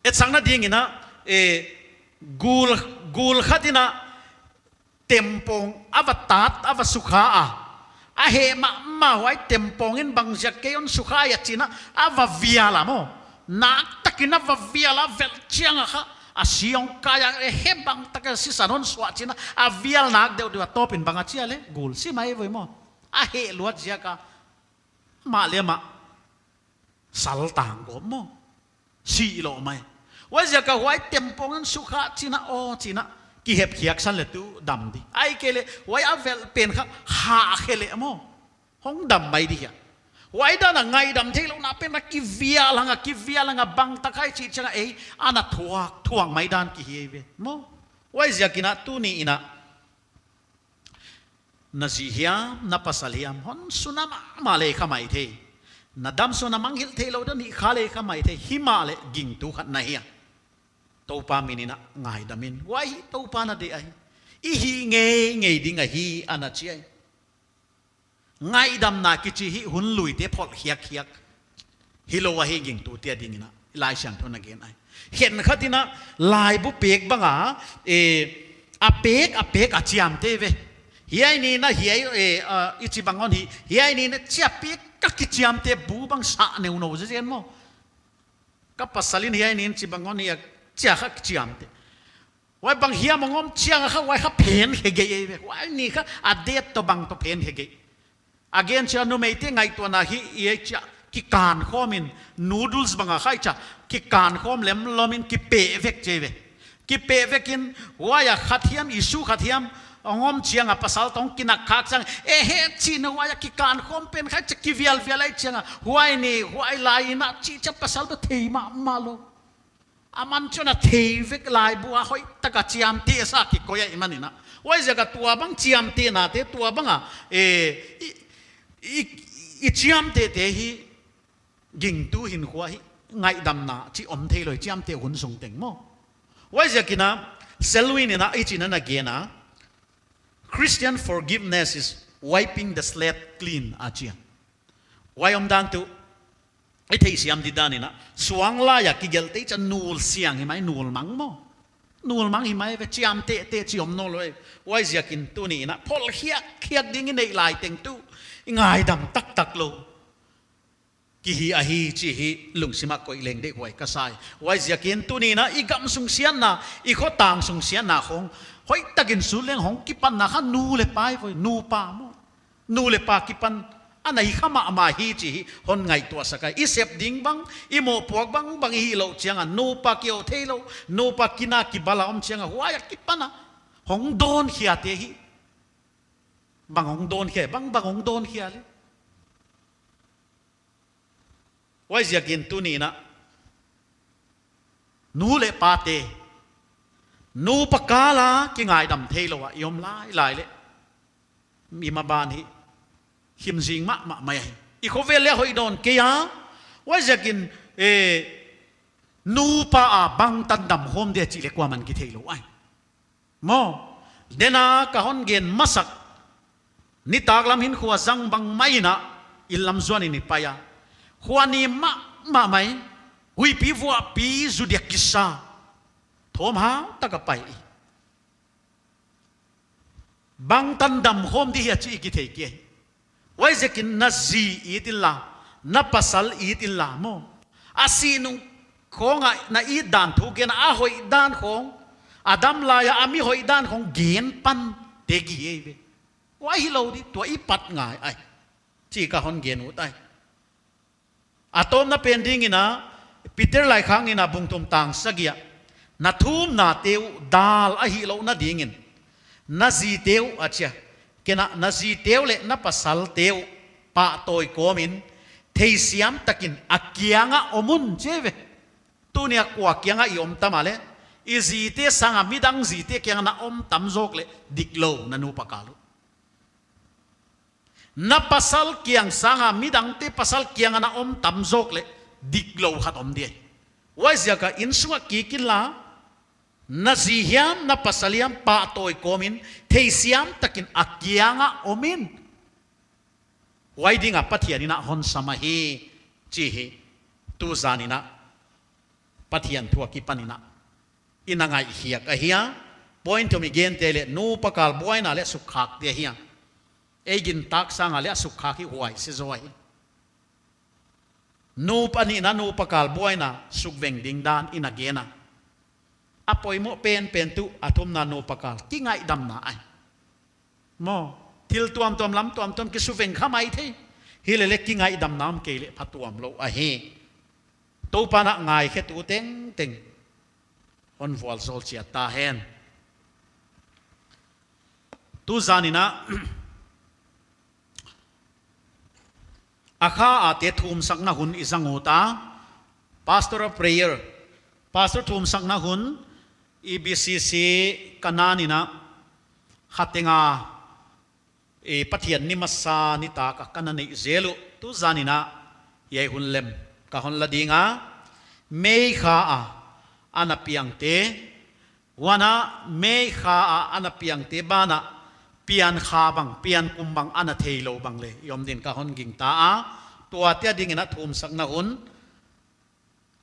Etsakna ding in a, eh, gul, gul khat in a tempawng a va tat, a va sukha a. A heh mahmah huai tempawng in bangziak kei hon sukha hia chi in a, a va vial a maw. Naktak in a va vial a, velh chiang a kha. A si hong kai a, eh, heh bangtak a sisan hon suah chi in a, a vial nak deuhdeuh a tawp in bang a chi a leh, gul si mai voi maw. A heh luat ziak a. Mah leh mah. Sal tang gawp maw. Si lou mai. Huaiziak a huai tempawng in sukha chi in a aw chi in a. Kihepkhiak san leh tuh dam di. Ahihkeileh huai a velh pen kha khah khe leh maw. Hong dam mai di hia. Huai dan a ngaihdam theihlouhna pen a kivial hang a, kivial hang a bangtak hai chih chiang a ei. Ana thuak, thuak mai dan ki hi ve. Maw. Huaiziak in a tuni in a. Na zi hiam, na pasal hiam, hon suna mahmah leh kha maithei. Na damsung a na mangngilh theilou dan i kha leh kha maithei, himahleh gingtu khat na hi a. Toupa min in a ngaidam in, huai Toupa na deih ahi. I hih ngeingei ding ahi, ana chi ahi. Ngaihdamna kichi hi hun luite pholh khiakkhiak. Hilou ahi gingtute ading in a, Laisiangthou in a gen ahi. Khenkhat in a laibu pek bang a, eh, a pek, a pek a chiamteh ve. Hiai ni in a hiai, eh, ah, i chi bang hon hi, hiai ni in a chia pek ka kichiamteh bu bang sa neunou zezen maw. Ka pasal in hiai ni in chi bang hon hi a chia kha kichiamteh. Huai bang hiam hong om chiang a kha huai kha phen khe gei ve. Huai ni kha a det toh bang toh phen khe gei. A gen chia numeite ngaihtuahna hi i ei chia kikan khawm in noodles bang a khai chia kikan khawm lemlom in kipeh vek chi ve. Kipeh vek in huai a khat hiam issue khat hiam hong om chiang a pasal toh kinak khak chiang. E he chi in huai a kikan khawm pen khai chia kivialvial ahi chiang a. Huai ni, huai lai in a chi chia pasal toh thei mahmah lou. Aman chun a thei vek laibu a hoihtak a chiamteh sa kikoih ahihman in a. Huaiziak a tuabang chiamtehnate tuabang a, eh, i, i, i chiamtehte hi gingtu hinkhua hi ngaihdamna chi om theilou chiamteh hun sung teng maw. Huaiziak in a Selwyn in a hichi in a na gen a, Christian forgiveness is wiping the slate clean a chi a. Huai omdan tuh i theihsiam di dan in a, suang lai a kigelhte chia nul siang hi mai, nul mang maw. Nul mang hi mai ve, chiamtehteh chi om nawnlou e. Huaiziak in tuni in a pholh khiakkhiak ding i neih lai teng tuh i ngaidam taktak lou ki hi ahi chi hi lungsim a koih leng deihhuai ka sa hi. Huaiziak in tuni in a i gam sung siatna, i khotang sung siatna khong hoihtak in sut leng hong kipanna kha nu leh pa hi voi, nupa maw. Nu leh pa kipan ana hi kha mahmah hi chi hi hon ngaihtuahsak ahi. I sep ding bang, i mohpuak bangbang i hih louh chiang a, nupa kiou theilou, nupa kina kibal a om chiang a, huai a kipan a hong dawn khiate hi. Bang hong dawn khia, bang, bang hong dawn khia leh. Huaiziak in tuni in a Nu leh pate, nupa kal a kingaidam theilou a i om lailai leh, i maban hi himzing mahmah mai ahi. I khovel leh hoih dawn kei a, huaiziakin, eh, nupa a bangtan damkhawm dia chih leh kuaman kitheilou ahi. Maw, dena ka hon gen masak, nitaklam hinkhua zang bang mai in a, inn lam zuan in i pai a, khua nim mahmah mai, huihpi vuahpi zu dia kisa, thawmhau tak a pai i, bangtan damkhawm di hia chih i kithei kei. Huaiziakin na zi it inla, na pasal it inla maw, a sih nung khawng a na it dan thu gen a, a hoih dan khawng, a dam lai a a mi hoih dan khawng gen pan te ki hi ve. Huai hilou di, tua i pat ngai ahi, chih ka hon gen ut ahi. A tawpna pen ding in a, Peter laikhak nihna bung thum tang sagih ah, na thumnate uh dal a hihlouhna ding in, na zite uh a chi a, ken a, na zite uh leh na pasalte uh pahtawi kawm in, theisiam tak in a kiang ah om un chi ve. Tuni a kua kiang ah i om tam a leh, i zite sang a midang zite kiang ah na om tam zawk leh diklou, na nupa kal uh. Na pasal kiang sang a midangte pasal kiang ah na om tam zawk leh diklou khat om di ahi. Huaiziak a innsung ah kik inla, na zi hiam na pasal hiam pahtawi kawm in, theisiam tak in a kiang ah om in. Huai ding a Pathian in a hon sam ahi, chih hi tuzan in a Pathian thu a kipan in a i na ngaihkhiak ahi a. Point thum i gente leh, nupa kal buaina leh sukkhak te ahi a. Ei gintak sang a leh a sukkhak hi huai se zaw ahi. Nupa nihna, nupa kal buaina sukveng ding dan i na gen a. A poimoh penpen tuh a thumna nupa kal, kingaihdamna ahi. Maw, thil tuamtuam lam tuamtuam kisukveng kha maithei. Hileh leh kingaihdamna om kei leh phatuam lou ahi. Toupa'n a ngaikhetu tengteng hon vualzawl chiat ta hen. Tuzan in a, a kha a te thumsakna hun i zang ut a, Pastor of Prayer, Pastor thumsakna hun, E B C C Kanaan in a, kha teng a, eh, Pathian ni masa nitak a ka na neih zel uh, tuzan in a hiai hun lem ka hon la ding a, May kha a ana piangte, huan a May kha a ana piangte banah piankha bang, piankum bang ana theilou bang leh i om din ka hon gingta a, tuate a ding in a thumsakna hun,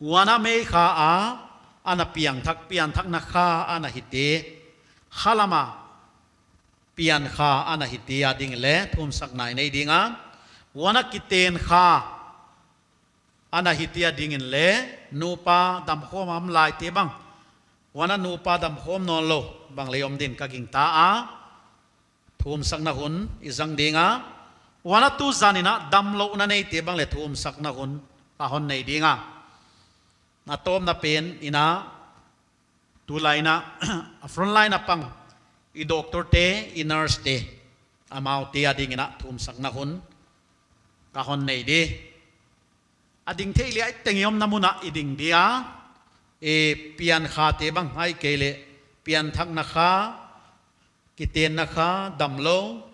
huan a May kha a ana piangthak, pianthakna kha ana hite, khalam a piankha ana hite a ding leh thumsakna i nei ding a, huan a kitenkha ana hite a ding in leh nupa damkhawm a om laite bang, huan a nupa damkhawm nawnlou bang leh i om din ka gingta a, thumsakna hun i zang ding a, huan a tuzan in a damlouhna neite bang leh thumsakna hun ka hon nei ding a. A tawpna pen in a, tulai in a, a front line a pang, i doctor te, i nurse te, amaute a ding in a thumsakna hun ka hon nei di. A ding thei leh a teng i omna mun ah i ding di a, eh, piankhate bang ahihkeileh pianthakna kha, kitenna kha, damlou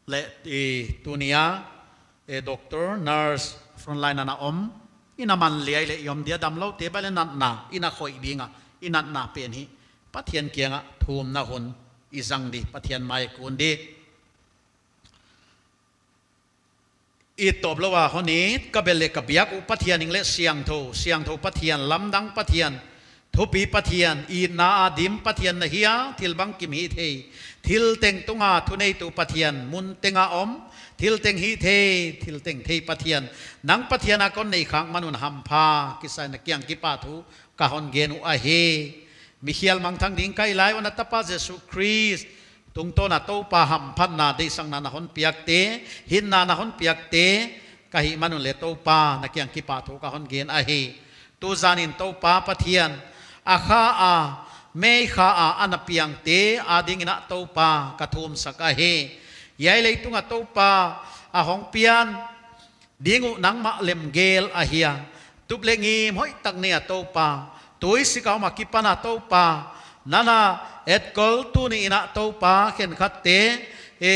leh, eh, tuni a, eh, doctor, nurse, front line a na om, i na man liai leh i om di a, damloute bang leh natna i na khoih ding a, i natna pen hi Pathian kiang ah thumna hun i zang di, Pathian mai kun di. I tawplou a hon it, ka bel leh ka biak uh Pathian hing leh siangthou, siangthou Pathian, lamdang Pathian, thupi Pathian, itna a dim Pathian na hi a, thil bangkim hithei, thil teng tung a thuneitu Pathian, mun teng a om, thil teng hithei, thil teng thei Pathian, nang Pathian a kon nei khak man un hampha kisa in, na kiang kipahthu ka hon gen uh ahi. Mikhial mangthang ding ka hih lai un, a tapa Jesu Khrist tungtawn a Toupa hamphatna, deihsakna na hon piakte, hinna na hon piakte ka hih man un leh Toupa na kiang kipahthu ka hon gen ahi. Tuzan in Toupa Pathian, a kha a, May kha a ana piangte a ding in a Toupa ka thumsak ahi. Hiai leitung a Toupa a hong pian ding uh nangmah lemgel ahi a, tup leh ngim hoihtak nei a Toupa, tuisik a om a kipan a Toupa, nana etkol tuni in a Toupa, khenkhatte, e,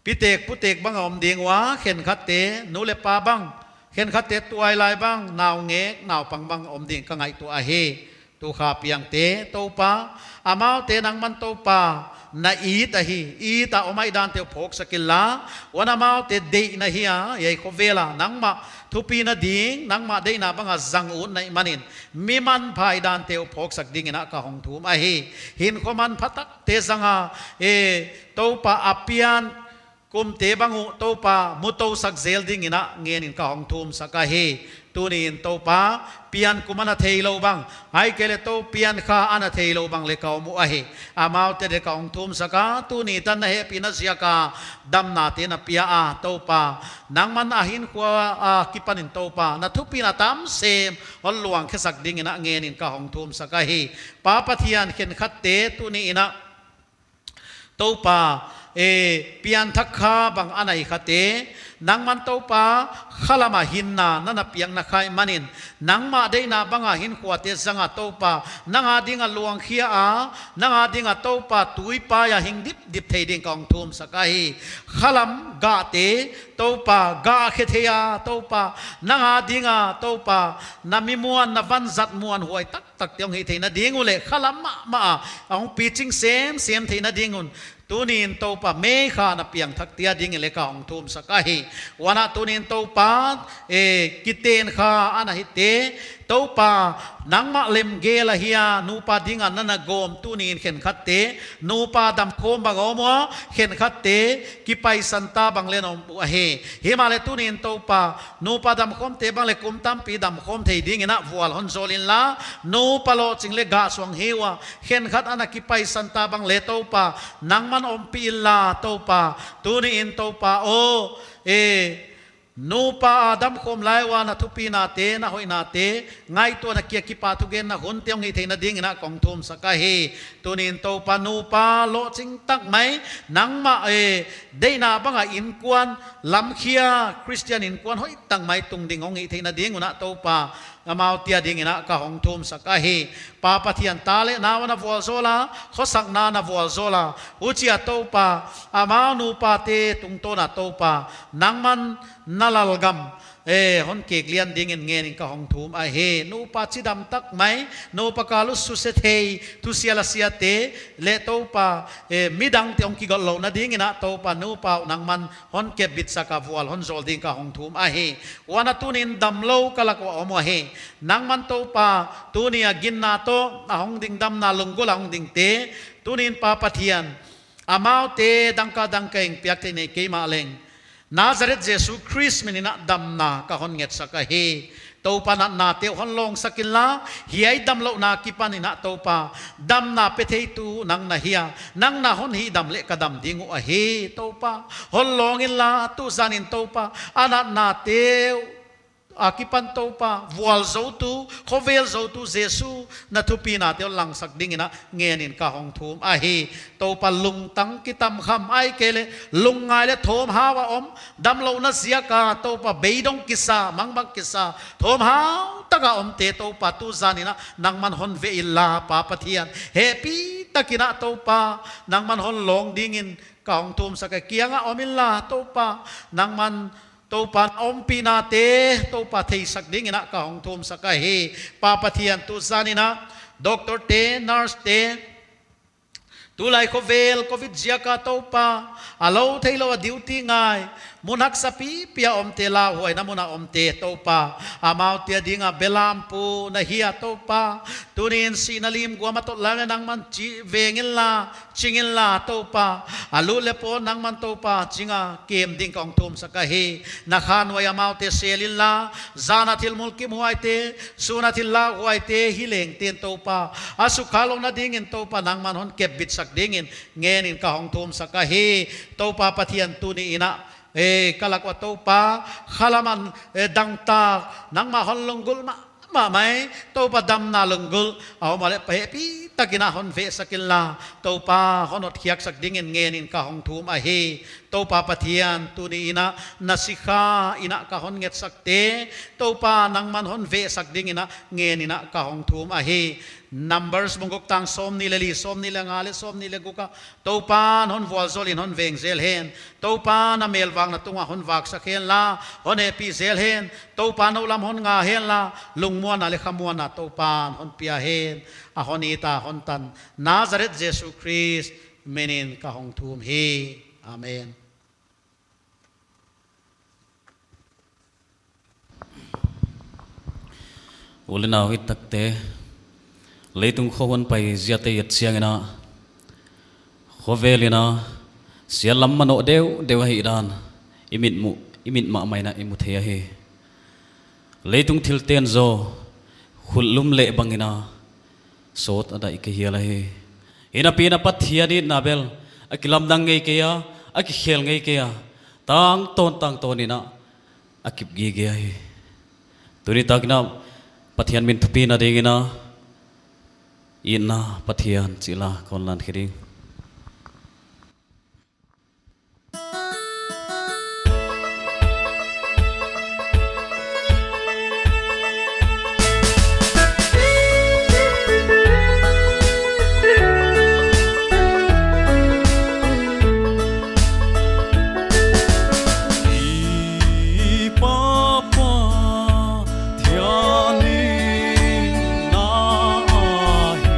pitek putek bang a om ding ua, khenkhatte, nu leh pa bang, khenkhatte tuailai bang, naungek, naupang bang om ding ka ngaihtuah ahi. Tu kha piangte, Toupa, amaute nangman Toupa, na it ahi, it a om ahi dante uh phawksak inla, huan amaute deihna hi a, hiai khovel a, nangmah thupina ding, nangmah deihna bang a zang ut na hih manin, mi manpha ahi dante uh phawksak ding in a ka hong thum ahi. Hinkhua manpha takte zang a, e, Toupa a pian, kumte bang uh Toupa mutousak zel ding in a ngen in ka hong thumsak ahi. Tuni in Toupa, pian kum ana theilou bang, ahihkeileh Toupa pian kha ana theilou bang leh ka om uh ahi. Amaute leh ka hong thumsak a, tuni tan na hehpihna ziak a damnate na pia a Toupa, nangman a hinkhua a kipan in Toupa, na thupina tam sem hon luangkhiasak ding in a ngen in ka hong thumsak ahi. Pa Pathian, khenkhatte tuni in a Toupa, e, pianthak kha bang ana hi khate, nangman Toupa, khalam a hinna nana piakna kha ahih manin, nangmah deihna bang a hinkhuate zang a Toupa, nang a ding a luangkhia a, nang a ding a Toupa, tuipai a hing dipdip thei ding ka hong thumsak ahi. Khalam gahte, Toupa, gah khe thei a Toupa, nang a ding a Toupa, na mi muan, na vanzat muanhuai tak takte hong hih theihna ding uh leh khalam mahmah a hong piching semsem theihna ding un, tuni in Toupa, May kha na piangthakte a ding in leh ka hong thumsak ahi. Huan a tuni in Toupa, e, kiten kha ana hite, Toupa, nangmah lemgel ahi a, nupa ding a nana gawm tuni in khenkhatte, nupa damkhawm bang om ua, khenkhatte, kipaisan ta bang leh om uh ahi. Himahleh tuni in Toupa, nupa damkhawmte bang leh kum tampi damkhawm thei ding in a vual hon zawl inla, nupa lohching leh gah suang hi ua, khenkhat ana kipaisan ta bang leh Toupa, nangman ompih inla Toupa, tuni in Toupa aw, e, nupa a damkhawm lai ua na thupinate, na hoihnate, ngaihtuahna kia kipahthugenna hunte hong hih theihna ding in a ka hong thumsak ahi. Tuni in Toupa, nupa lohching tak mai, nangmah, e, deihna bang a inkuan, lamkhia, Christian inkuan hoihtak mai tung ding hong hih theihna ding un a Toupa, amaute a ding in a ka hong thumsak ahi. Pa Pathian, ta leh nau a na vualzawl a, khosakna na vualzawl a, huchi a Toupa, amau nupate tungtawn a Toupa, nangman na lalgam, e, hon kek lian ding in ngen in ka hong thum ahi. Nupa chidam tak mai, nupa kal uh suse thei, thusia lasiate, leh Toupa, e, midangte hong kigot louhna ding in a Toupa, nupa uh nangman hon kepbitsak a vual hon zawl ding ka hong thum ahi. Huan a tuni in damlou ka lak ua om uh ahi. Nangman Toupa, tuni a ginna toh a hong ding, damna lunggulh a hong dingte, tuni in Pa Pathian, amaute dangka dangka in piak theih nei kei mahleng, Nazareth Jesu Khrist min in a damna ka hon ngetsak ahi. Toupa, natnate uh hon lawngsak inla, hiai damlouhna kipan in a Toupa, damna petheitu nang na hi a, nang na hon hihdam leh ka dam ding uh ahi. Toupa, hon lawng inla, tuzan in Toupa, a natnate uh a kipan Toupa, vualzoutu, khovel zoutu Jesu, na thupinate hon langsak ding in a ngen in ka hong thum ahi. Toupa, lungtang kitamkham, ahihkeileh lungngai leh thawmhau a om, damlouhna ziak a Toupa, beidong kisa, mangbang kisa, thawmhau tak a omte Toupa, tuzan in a nangman hon veh inla Pa Pathian, hehpihtak in a Toupa, nangman hon lawng ding in ka hong thumsak ahi. Kiang a om inla Toupa, nangman Toupa ompihnate Toupa theisak ding in a ka hong thumsak ahi. Pa Pathian, tuzan in a doctor te, nurse te, tulai khovel Covid ziak a Toupa, a lou theilou a duty ngai, mun haksa pipi a omte, lauhuaina mun a omte Toupa, amaute a ding a belampu na hi a Toupa, tuni in sihna lim guam a tot lai leh nangman chi veng inla, ching inla Toupa, a lut leh pawn nangman Toupa ching a kem ding ka hong thumsak ahi. Na khanhuai amaute sel inla, zan a thil mulkimhuaite, sun a thil lauhuaite, hi leng ten Toupa, a sukha louhna ding in Toupa, nangman hon kepbitsak ding in ngen in ka hong thumsak ahi. Toupa Pathian, tuni in a, e, ka lak ua Toupa, khalam a, e, dangtak, nangmah hon lunggulh mah mah mai, Toupa, damna lunggulh a om a leh Pa, hehpihtak in a hon vehsak inla, Toupa hon hotkhiaksak ding in ngen in ka hong thum ahi. Toupa Pathian, tuni in a na sikha in a ka hon ngetsakte Toupa nangman hon vehsak ding in a ngen in a ka hong thum ahi. Numbers bung guk tang sawmnih leh li, sawmnih leh nga leh sawmnih leh guk ah Toupa'n hon vualzawl in hon veng zel hen. Toupa'n a melvakna tung ah hon vaksak hen la, hon hehpih zel hen. Toupa'n a lam hon nga hen la, lungmuanna leh khamuanna Toupa'n hon pia hen. A hon it a hon tan Nazareth Jesu Khrist min in ka hong thum hi. Amen. U leh nau it takte, leitung khua hon pai ziate et chiang in a, khovel in a, sial lam manawh deuhdeuh ahihdan i mit mu, i mit mahmah in a i mu thei ahi. Leitung thilte'n zaw, khut lum leh bang in a, sawt a daih kei hial ahi. Hinapi in a Pathian itna bel a kilamdang ngei kei a, a kikhel ngei kei a, tangtawn tangtawn in a a kip gige ahi. Tuni tak in a Pathian min thupina ding in a, Itna Pathian chih la kon lan khe ding. I Pa Pathian itna ahi.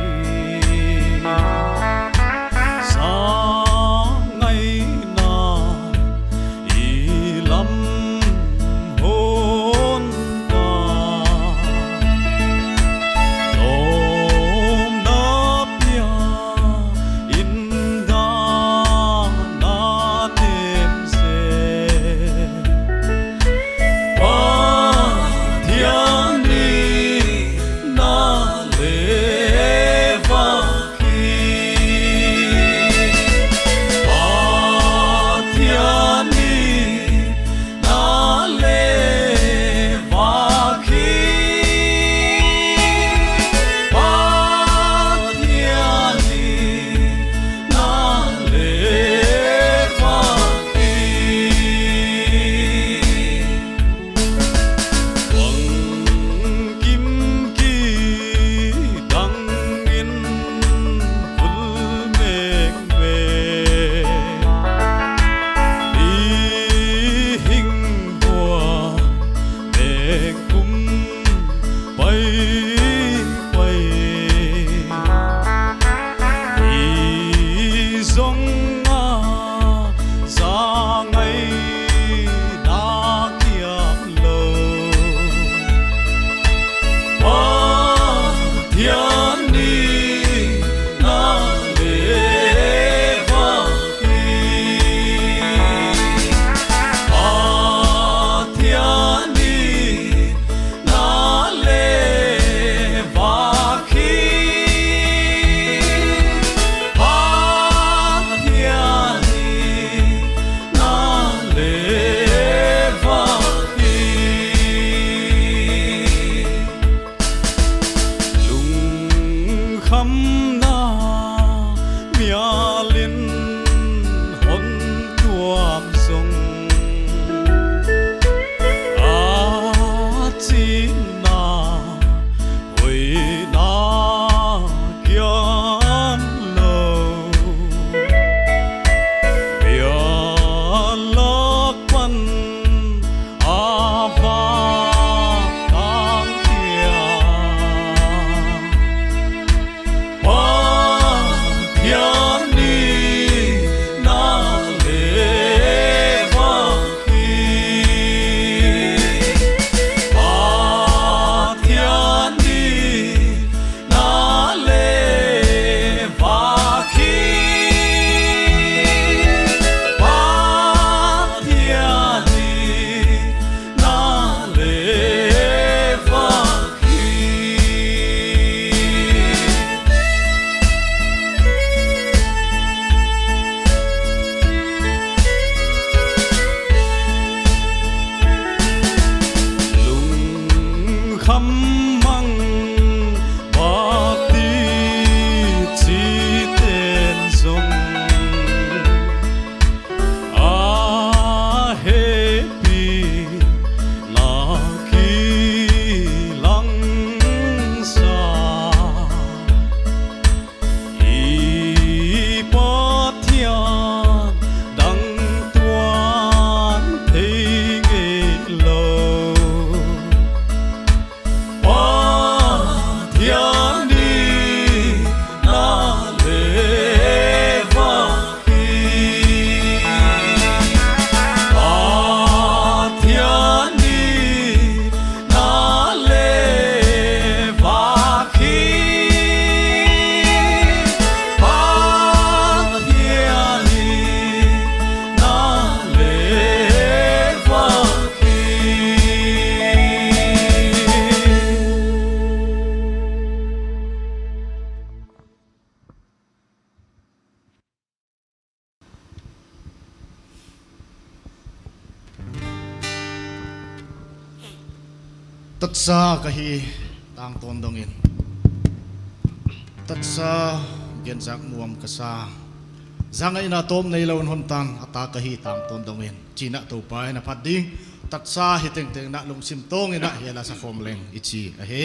Tatsa ka hi tangtawn dongin, tatsa genzak muam ka sa. Zangaihna tawm neilou in hon tan, a ta ka hi tangtawn dongin, chi'n a Toupa in a phat ding. Tatsa hi tengteng in a lungsim tawng in a hiai la sa khawm leng i chi ahi.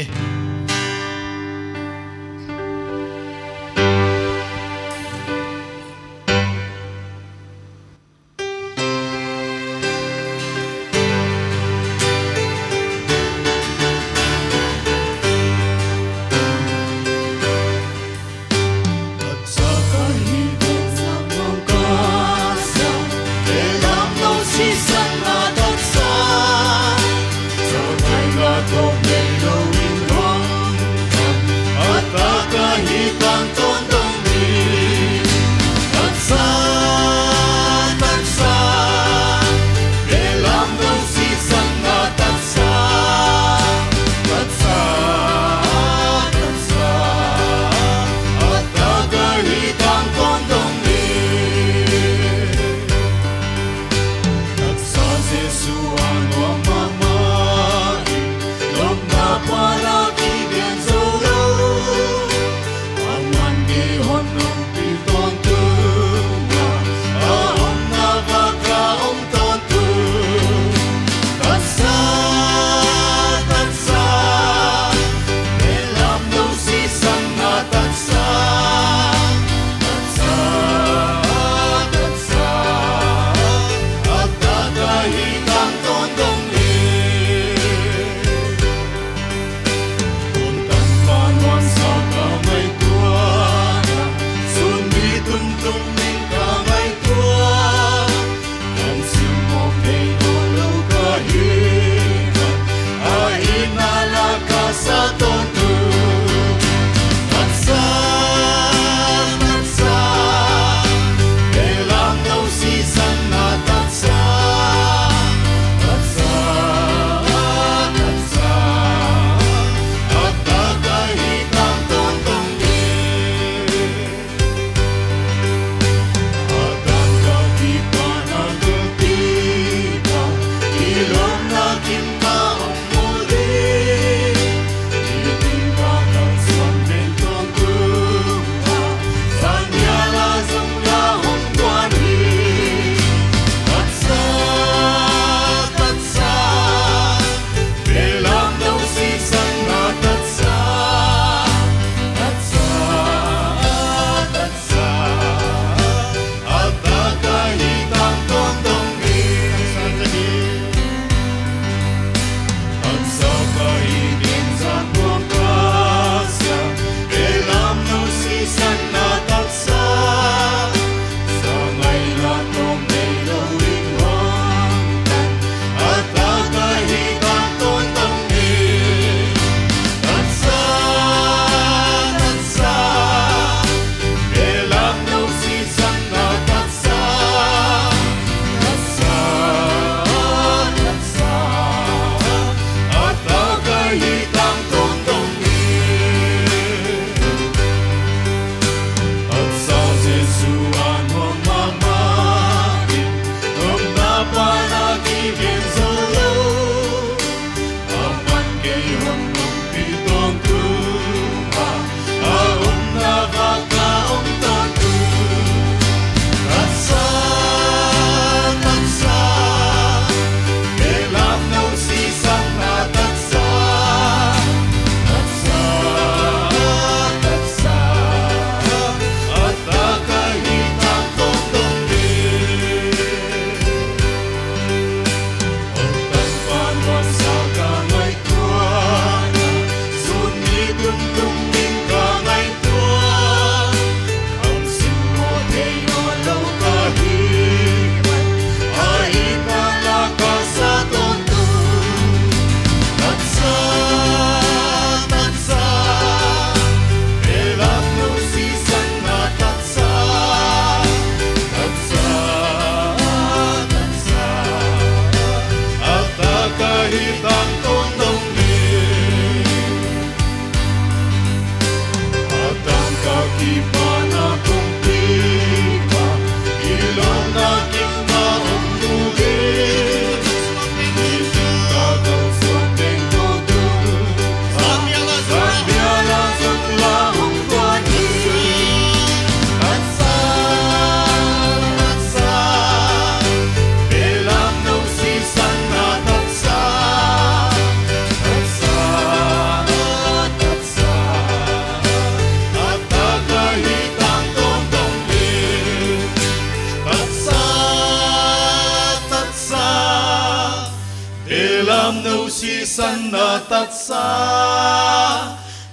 Tatsa,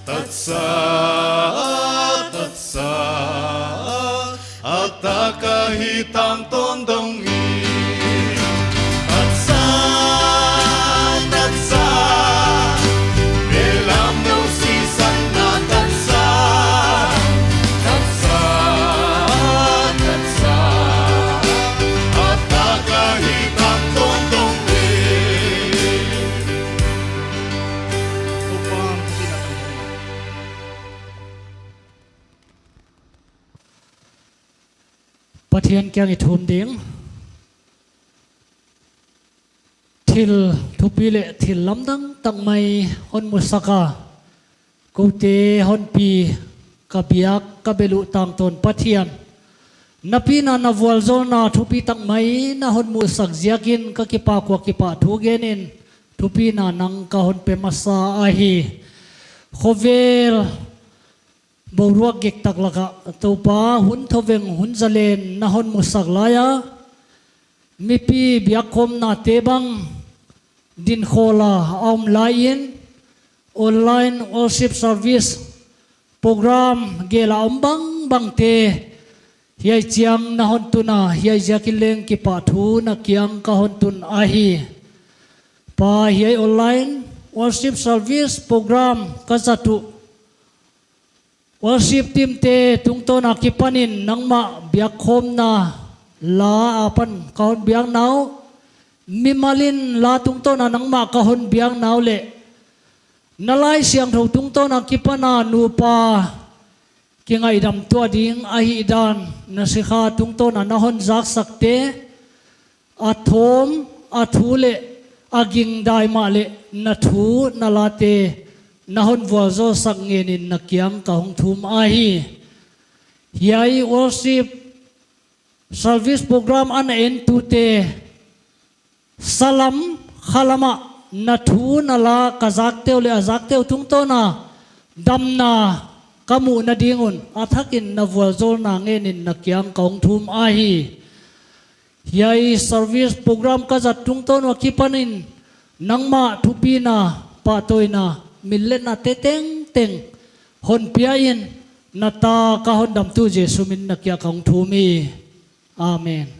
tatsa, tatsa, a tak ahi tangtawn dong hi. Tatsa, tatsa, belam nou sisan na tatsa. Tatsa, tatsa, a tak ahi tangtawn dong hi. Pathian kiang i thum ding. Thil thupi leh thil lamdang tak mai hon musak a, koute hon pi, ka biak ka bel uh tangtawn Pathian, na pina na vualzawlna thupi tak mai na hon musak ziakin ka kipak ua kipahthu genin, thupina nang ka hon pe masa ahi. Khovel boruak giktak laka Toupa, hun thoveng hun zalen na hon musak laia, mipi biakkhawmnate bang dinkhawla a om laiin, online worship service program gela om bangbangte hiai chiang na hon tuna, hiai ziakin leng kipahthu na kiang ka hon tun ahi. Pa, hiai online worship service program ka zat uh worship teamte tungtawna kipanin nangmah biakkhawmna la apan ka hon biakna uh, mimalin la tungtawna nangmah ka hon biakna uh leh na Laisiangthou tungtawna kipana nupa kingaihdam tuah ding ahihdan na sikha tungtawna na hon zaksakte, a thawm, a thu leh a gingdai mahleh na thu na late na hon vualzawlsak ngenin na kiang ka hong thum ahi. Hiai worship service program ana entute, salam khalamah na thu na la ka zakte uh leh a zakte uh tungtawna damna ka muhna ding un a thakin na vualzawlna ngenin na kiang ka hong thum ahi. Hiai service program ka zat tungtawn ua kipanin nangmah thupina, pahtawina, min leh nate tengteng hon piain, na ta ka hondamtu Jesu min na kiang ka hong thum hi. Amen.